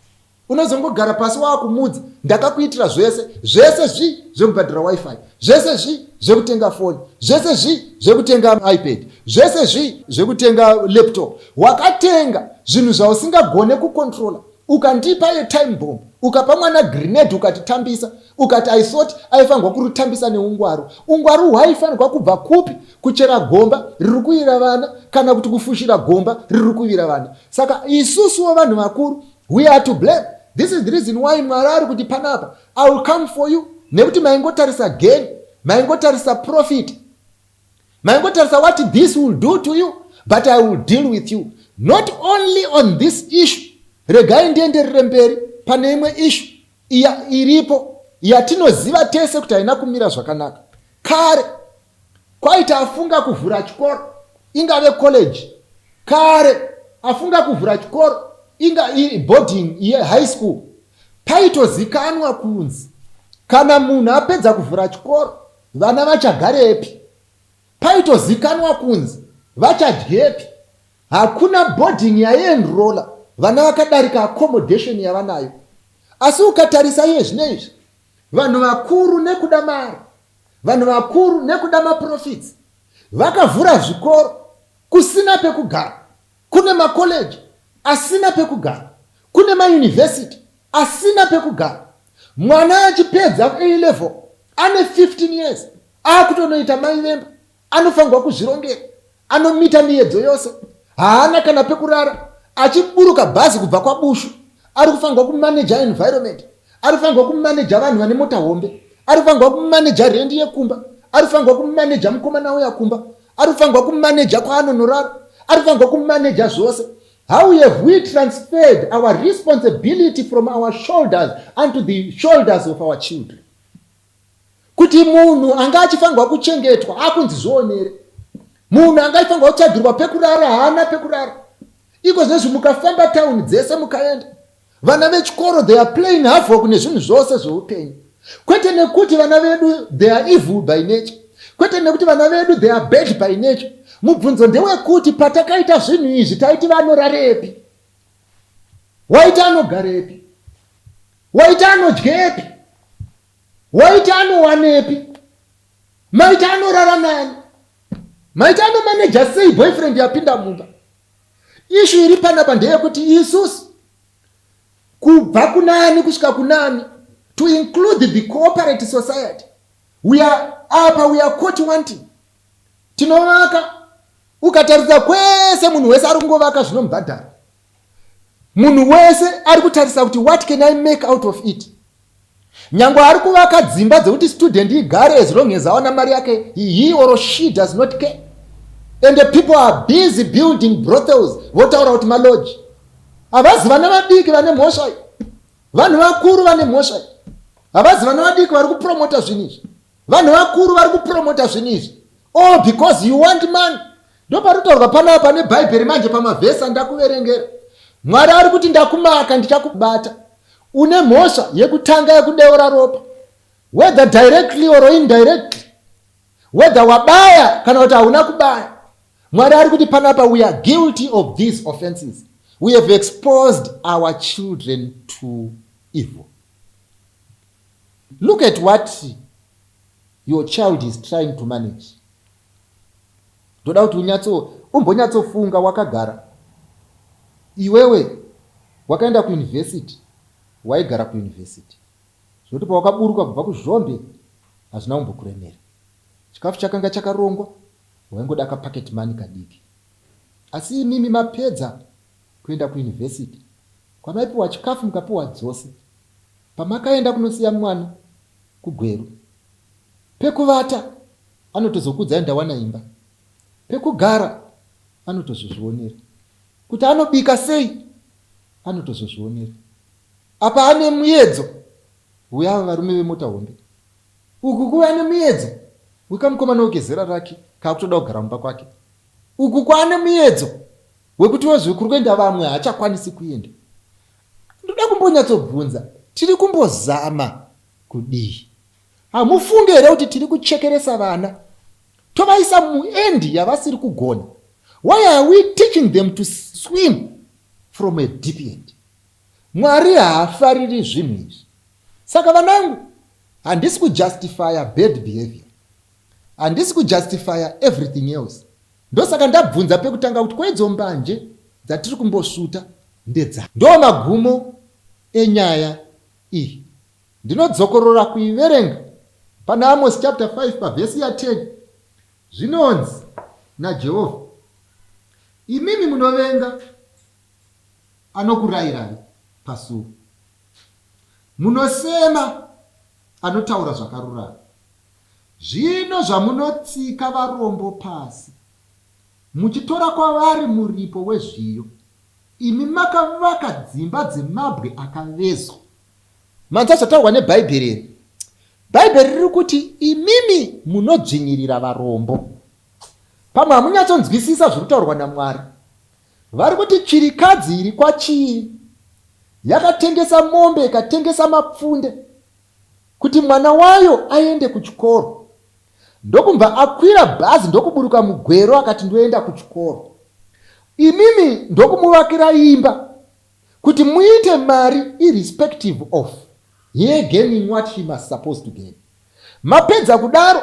Unozongogara pasi waakumudza, ndakakuitira zvese zvese zvi zvekubhadhara wifi, zvese zvi zvekutenga foni, zvese zvi zvekutenga iPad, zvese zvi zvekutenga laptop. Wakatenga zvinhu zvausingagone kucontrola, ukandipa yetime bomb, ukapa mwana grenade, ukatitambisa, ukati I thought aifanirwa kurutambisa neungwaru. Ungwaru hwaifanirwa kubva kupi? Kuchera gomba riri kuwira vana kana kuti kufushira gomba riri kuwira vana? Saka isusuwo vanhu vakuru, we are to blame. This is the reason why Mwari ari kuti panapa, I will come for you, nekuti maingotarisa gain, maingotarisa profit, maingotarisa what this will do to you, but I will deal with you not only on this issue. Regai ndienderere mberi pane imwe issue. Iya iripo yatinoziva tese kuti haina kumira zvakanaka. Kare kwaiti afunga kuvhura chikoro ingave college, kare afunga kuvhura chikoro inga boarding yehigh school, paitozikanwa kunzi kana munhu apedza kuvhura chikoro vana vachagarepi, paitozikanwa kunzi vachadyepi. Hakuna boarding yaienroller vana vakadarika accommodation yavanayo. Asi ukatarisa iye zvino izvi, vanhu vakuru nekuda mari, vanhu vakuru nekuda maprofits, vakavhura zvikoro kusina pekugara. Kune macollege asina pekugara, kune mauniversity asina pekugara. Mwana achipedza A-level ane 15 years akutonoita mai vemba. Anofanirwa kuzvirongera, anomita miyedzo yose, haana kana pekurara, achiburuka bhazi kubva kwaBushu, ari kufanirwa kumaneja environment, ari kufanirwa kumaneja vanhu vane mota hombe, ari kufanirwa kumaneja rendi yekumba, ari kufanirwa kumaneja mukomana uya kumba, ari kufanirwa kumaneja kwaanonorara, ari kufanirwa kumaneja zvose. How have we transferred our responsibility from our shoulders unto the shoulders of our children? Kuti munhu anga achifanirwa kuchengetwa akunzi zvionere. Munhu anga achifanirwa kutsvagirwa pekurara haana pekurara. Iko zvinezvi mukafamba town dzese mukaenda, vana vechikoro they are playing havoc nezvinhu zvose zveupenyu. Kwete nekuti vana vedu they are evil by nature. Kwete nekuti vana vedu they are bad by nature. Mubvunzo ndewekuti patakaita zvinhu izvi taiti vanorarepi? Waiti anogarepi? Waiti anodyepi? Waiti anowanepi? Maiti anorara nani? Maiti anomaneja sei boyfriend yapinda mumba? Ishu iri panapa ndeyekuti isusu kubva kunani kusvika kunani to include the cooperative society we are apa we are caught wanting. Tinovaka ukatarisa kwese munhu wese ari kungovaka zvinomubhadhara. Munhu wese ari kutarisa kuti what can I make out of it. Nyangwe ari kuvaka dzimba dzekuti student igare as long as awana mari yake, he or she does not care. And the people are busy building brothels votaura kuti malodge. Havazi vana vadiki vane mhosva iyi. Vanhu vakuru vane mhosva iyi. Havazi vana vadiki vari kupromota zvinhu izvi. Vanhu vakuru vari kupromota zvinhu izvi. All because you want money. Ndoparitaurwa panapa neBhaibheri manje pamavhesi andakuverengera. Mwari ari kuti ndakumaka ndichakubata. Une mhosva yekutanga yekudeura ropa. Whether directly or indirectly. Whether wabaya kana kuti hauna kubaya. Mwari ari kuti panapa we are guilty of these offenses. We have exposed our children to evil. Look at what your child is trying to manage. Ndoda kuti unyatso umbonyatsofunga wakagara. Iwewe wakaenda kuuniversity, waigara kuuniversity. Zvinoti pawakaburuka kubva kuZhombe hazvina kumbokuremera. Chikafu chakanga chakarongwa, waingoda kapocket money kadiki. Asi imimi mapedza kuenda kuuniversity, kwamaipiwa chikafu mukapiwa dzose, pamakaenda kunosiya mwana kuGweru, pekuvata anotozokuudzai ndawana imba, pekugara anotozozvionera, kuti anobika sei anotozozvionera. Apa ane muyedzo weava varume vemota hombe. Uku kuve ane muyedzo wekamukomana wekezera rake kaakutoda kugara mumba kwake. Uku kwaane muyedzo wekuti wezve kuri kuenda vamwe haachakwanisi kuenda. Ndoda kumbonyatsobvunza, tiri kumbozama kudii? Hamufunge here kuti tiri kuchekeresa vana tovaisa muend yavasiri kugona? Why are we teaching them to swim from a deep end? Mwari haafariri zvinhu izvi. Saka vanangu, handisi kujustifya bad behavior. Handisi kujustifya everything else. Ndosaka ndabvunza pekutanga kuti ko idzo mbanje dzatiri kumbosvuta ndedzani? Ndoo magumo enyaya iyi. Ndinodzokorora kuiverenga pana Amosi chapter 5 pavhesi ya 10. Zvinonzi naJehovha, Imimi munovenga anokurayirai pasuo, munosema anotaura zvakarurama. Zvino zvamunotsika varombo pasi, muchitora kwavari muripo wezviyo, imi makavaka dzimba dzemabwe akavezwa. Manzwa zvataurwa neBhaibheri here? Bhaibheri riri kuti imimi munodzvinyirira varombo. Pamwe hamunyatsonzwisisa zviri kutaurwa naMwari. Vari kuti chirikadzi iri kwaChivi yakatengesa mombe ikatengesa mapfunde kuti mwana wayo aende kuchikoro. Ndokubva akwira bhazi ndokuburuka muGweru akati ndoenda kuchikoro. Imimi ndokumuvakira imba kuti muite mari irrespective of her gaining what she must supposed to gain. Mapedza kudaro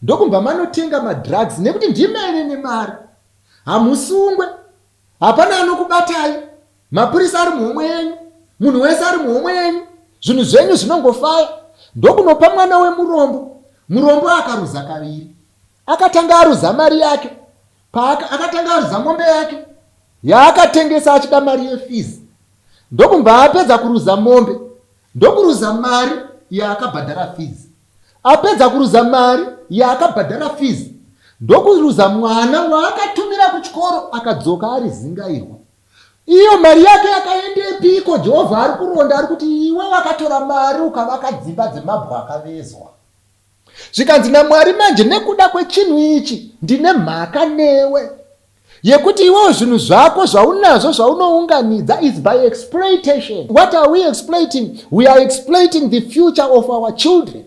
ndokubva manotenga madrugs nekuti ndimene nemari. Hamusungwe, hapana anokubatai, mapurisa ari muhomwe yenyu, munhu wese ari muhomwe yenyu, zvinhu zvenyu zvinongofaya. Ndokunopa mwana wemurombo, murombo akaruza kaviri. Akatanga aruza mari yake, paaka akatanga aruza mombe yake yaakatengesa achida mari yefees. Ndokubva apedza kuruza mombe, ndokuruza mari yaakabhadhara fees. Apedza kuruza mari yaakabhadhara fees ndokuruza mwana waakatumira kuchikoro akadzoka ari zingairwa. Iyo mari yake yakaendepiko? Jehovha ari kuronda ari kuti iwe wakatora mari ukavaka dzimba dzemabwe akavezwa. Zvikanzi naMwari manje nekuda kwechinhu ichi ndine mhaka newe yekuti iwewo zvinhu zvako zvaunazvo zvaunounganidza is by exploitation. What are we exploiting? We are exploiting the future of our children.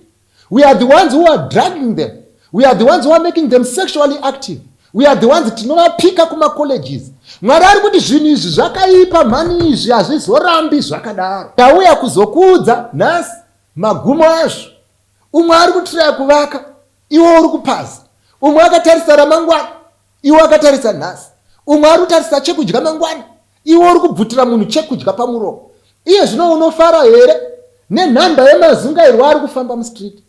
We are the ones who are drugging them. We are the ones who are making them sexually active. We are the ones tinovapika kumacolleges. Mwari ari kuti zvinhu izvi zvakaipa mhani izvi hazvizorambi zvakadaro. Ndauya kuzokuudza nhasi magumo azvo. Umwe ari kutraya kuvaka, iwe uri kupaza. Umwe akatarisa ramangwana, iwe akatarisa nhasi. Umwe ari kutarisa chekudya mangwana, iwe uri kubvutira munhu chekudya pamuromo. Iye zvino unofara here nenhamba yemazungairwa ari kufamba mustreet?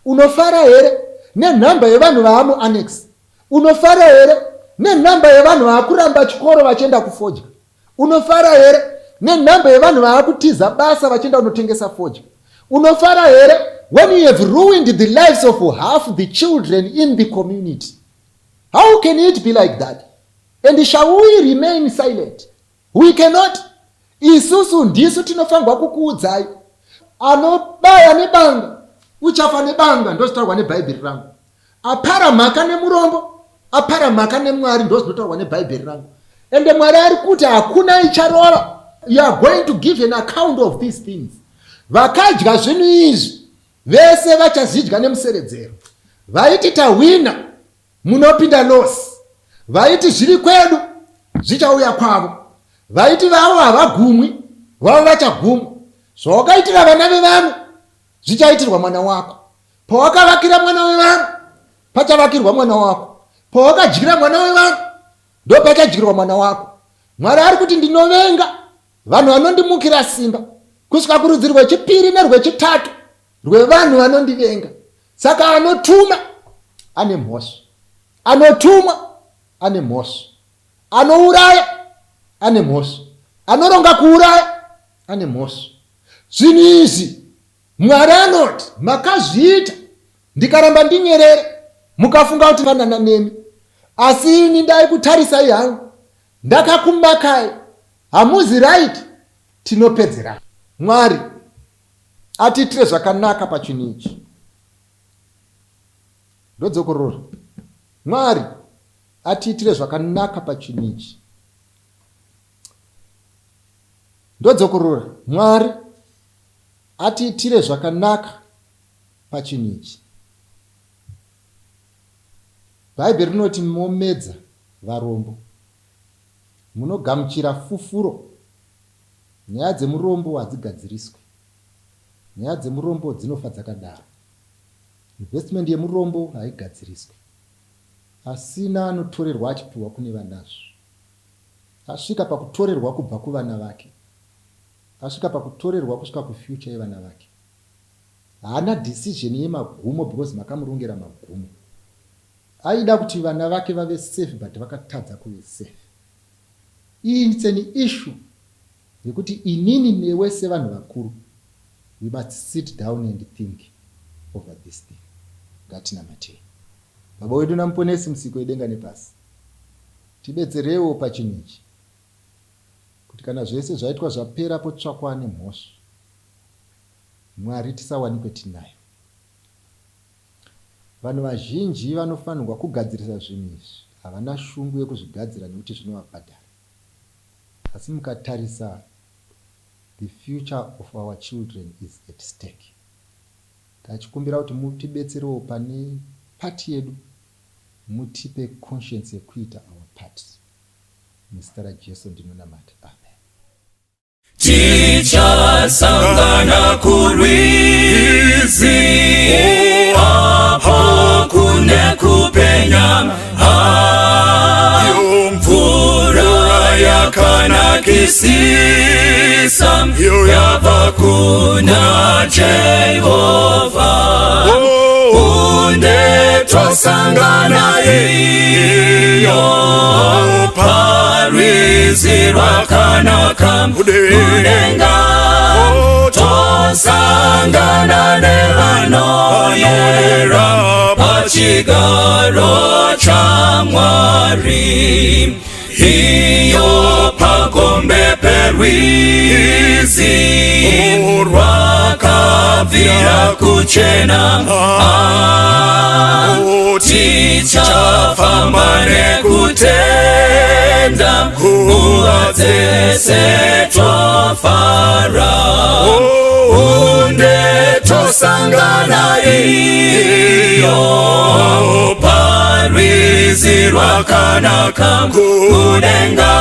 Unofara here nenhamba yevanhu vaamuannex? Unofara here nenhamba yevanhu vaakuramba chikoro vachienda kufodya? Unofara here nenhamba yevanhu vaakutiza basa vachienda kunotengesa fodya? Unofara here when you have ruined the lives of half the children in the community? How can it be like that? And shall we remain silent? We cannot. Isusu ndisu tinofanirwa kukuudzai. Anobaya nebanga uchafa nebanga, ndozvitaurwa neBhaibheri rangu. Apara mhaka nemurombo, apara mhaka neMwari, ndozvinotaurwa neBhaibheri rangu. Ende Mwari ari kuti hakuna icharova. You are going to give an account of these things. Vakadya zvinhu izvi vese vachazvidya nemuseredzero. Vaiti tahwina munopinda loss. Vaiti zviri kwedu zvichauya kwavo. Vaiti vavo havagumwi, vavo vachagumwa. Zvawakaitira vana vevamwe zvichaitirwa mwana wako. Pawakavakira mwana wevanhu pachavakirwa mwana wako. Pawakadyira mwana wevanhu ndopachadyirwa mwana wako. Mwari ari kuti ndinovenga vanhu vanondimukira simba kusvika kurudzi rwechipiri nerwechitatu rwevanhu vanondivenga. Saka anotuma ane mhosva, anotumwa ane mhosva, anouraya ane mhosva, anoronga kuuraya ane mhosva. Zvinhu izvi Mwari anoti, Makazviita, ndikaramba ndinyerere, mukafunga kuti fanana nemi. Asi ini ndaikutarisai hangu, ndakakumakai, hamuzi right, tinopedzerana. Mwari atiitire zvakanaka pachinhu ichi. Ndodzokorora. Mwari atiitire zvakanaka pachinhu ichi. Ndodzokorora. Mwari Atiitire zvakanaka pachinhu ichi. Bhaibheri rinoti momedza varombo. Munogamuchira fufuro. Nyaya dzemurombo hadzigadziriswi. Nyaya dzemurombo dzinofa dzakadaro. Investment yemurombo haigadziriswi. Asina anotorerwa achipiwa kune vanazvo. Asvika pakutorerwa kubva kuvana vake. Asvika pakutorerwa kusvika kufuture yevana vake. Haana decision yemagumo because makamurongera magumo. Aida kuti vana vake vave safe but vakatadza kuve safe. Iyi it's an issue yekuti inini newe sevanhu vakuru we must sit down and think over this thing. Ngatinamatei. Baba wedu naMuponesi Musiki wedenga nepasi, tibetserewo pachinhu ichi. Kuti kana zvese zvaitwa zvapera potsvakwa ane mhosva. Mwari tisawanikwe tinayo. Vanhu vazhinji vanofanirwa kugadzirisa zvinhu izvi havana shungu yekuzvigadzira nekuti zvinovabhadhara. Asi mukatarisa the future of our children is at stake. Tachikumbira kuti mutibetserewo pane part yedu mutipe conscience yekuita our part. Muzita raJesu ndinonamata. Amen. Tichasangana kurwizi apo kune kupenya mvura yakanakisisa yabva kuna Jehovha unde tosangana iyo parwizi rwakanaka kudenga tosangana nevanoyera pachigaro chaMwari iyo pagombe perwizi rwakabvira kuchena tichafamba nekutenda nguva dzese tofara unde tosangana iyo parwizi rwakanaka kudenga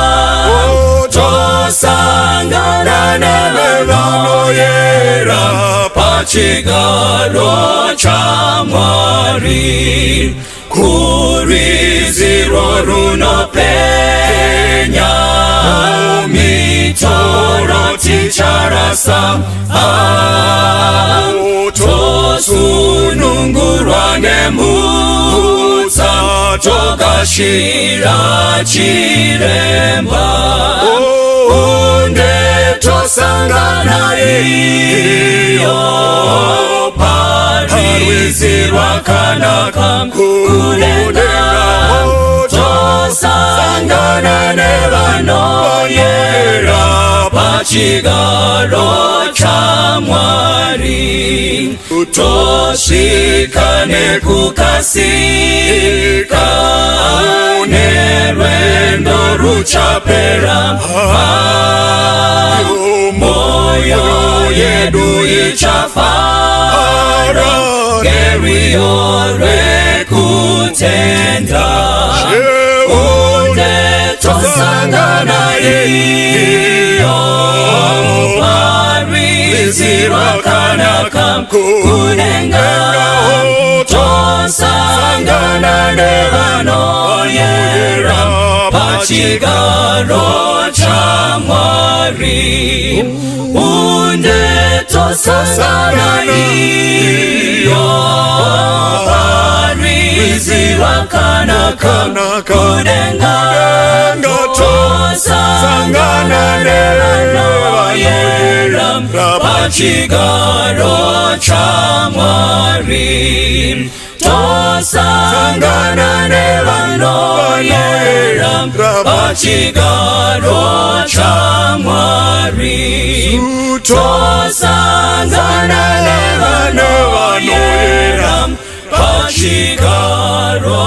tosangana nevanoyera pachigaro chaMwari kurwizi runopenya mitoro ticharasa tosunungurwa nemutsa togashira chiremba unde tosangana iyo parwizi rwakanaka kudenga tosangana nevanoyera pachigaro chaMwari tosvika nekukasika nerwendo ruchapera moyo yedu ichafara ngerwiyo rwekutenda unde tosangana iyo parwizi rwakanaka kudenga tosangana nevanoyera pachigaro chaMwari unde tosangana iyo parwizi rwakanaka kudenga tosangana nevanoyera pachigaro chaMwari tosangana nevanoyera pachigaro chaMwari tosangana nevanoyera pachigaro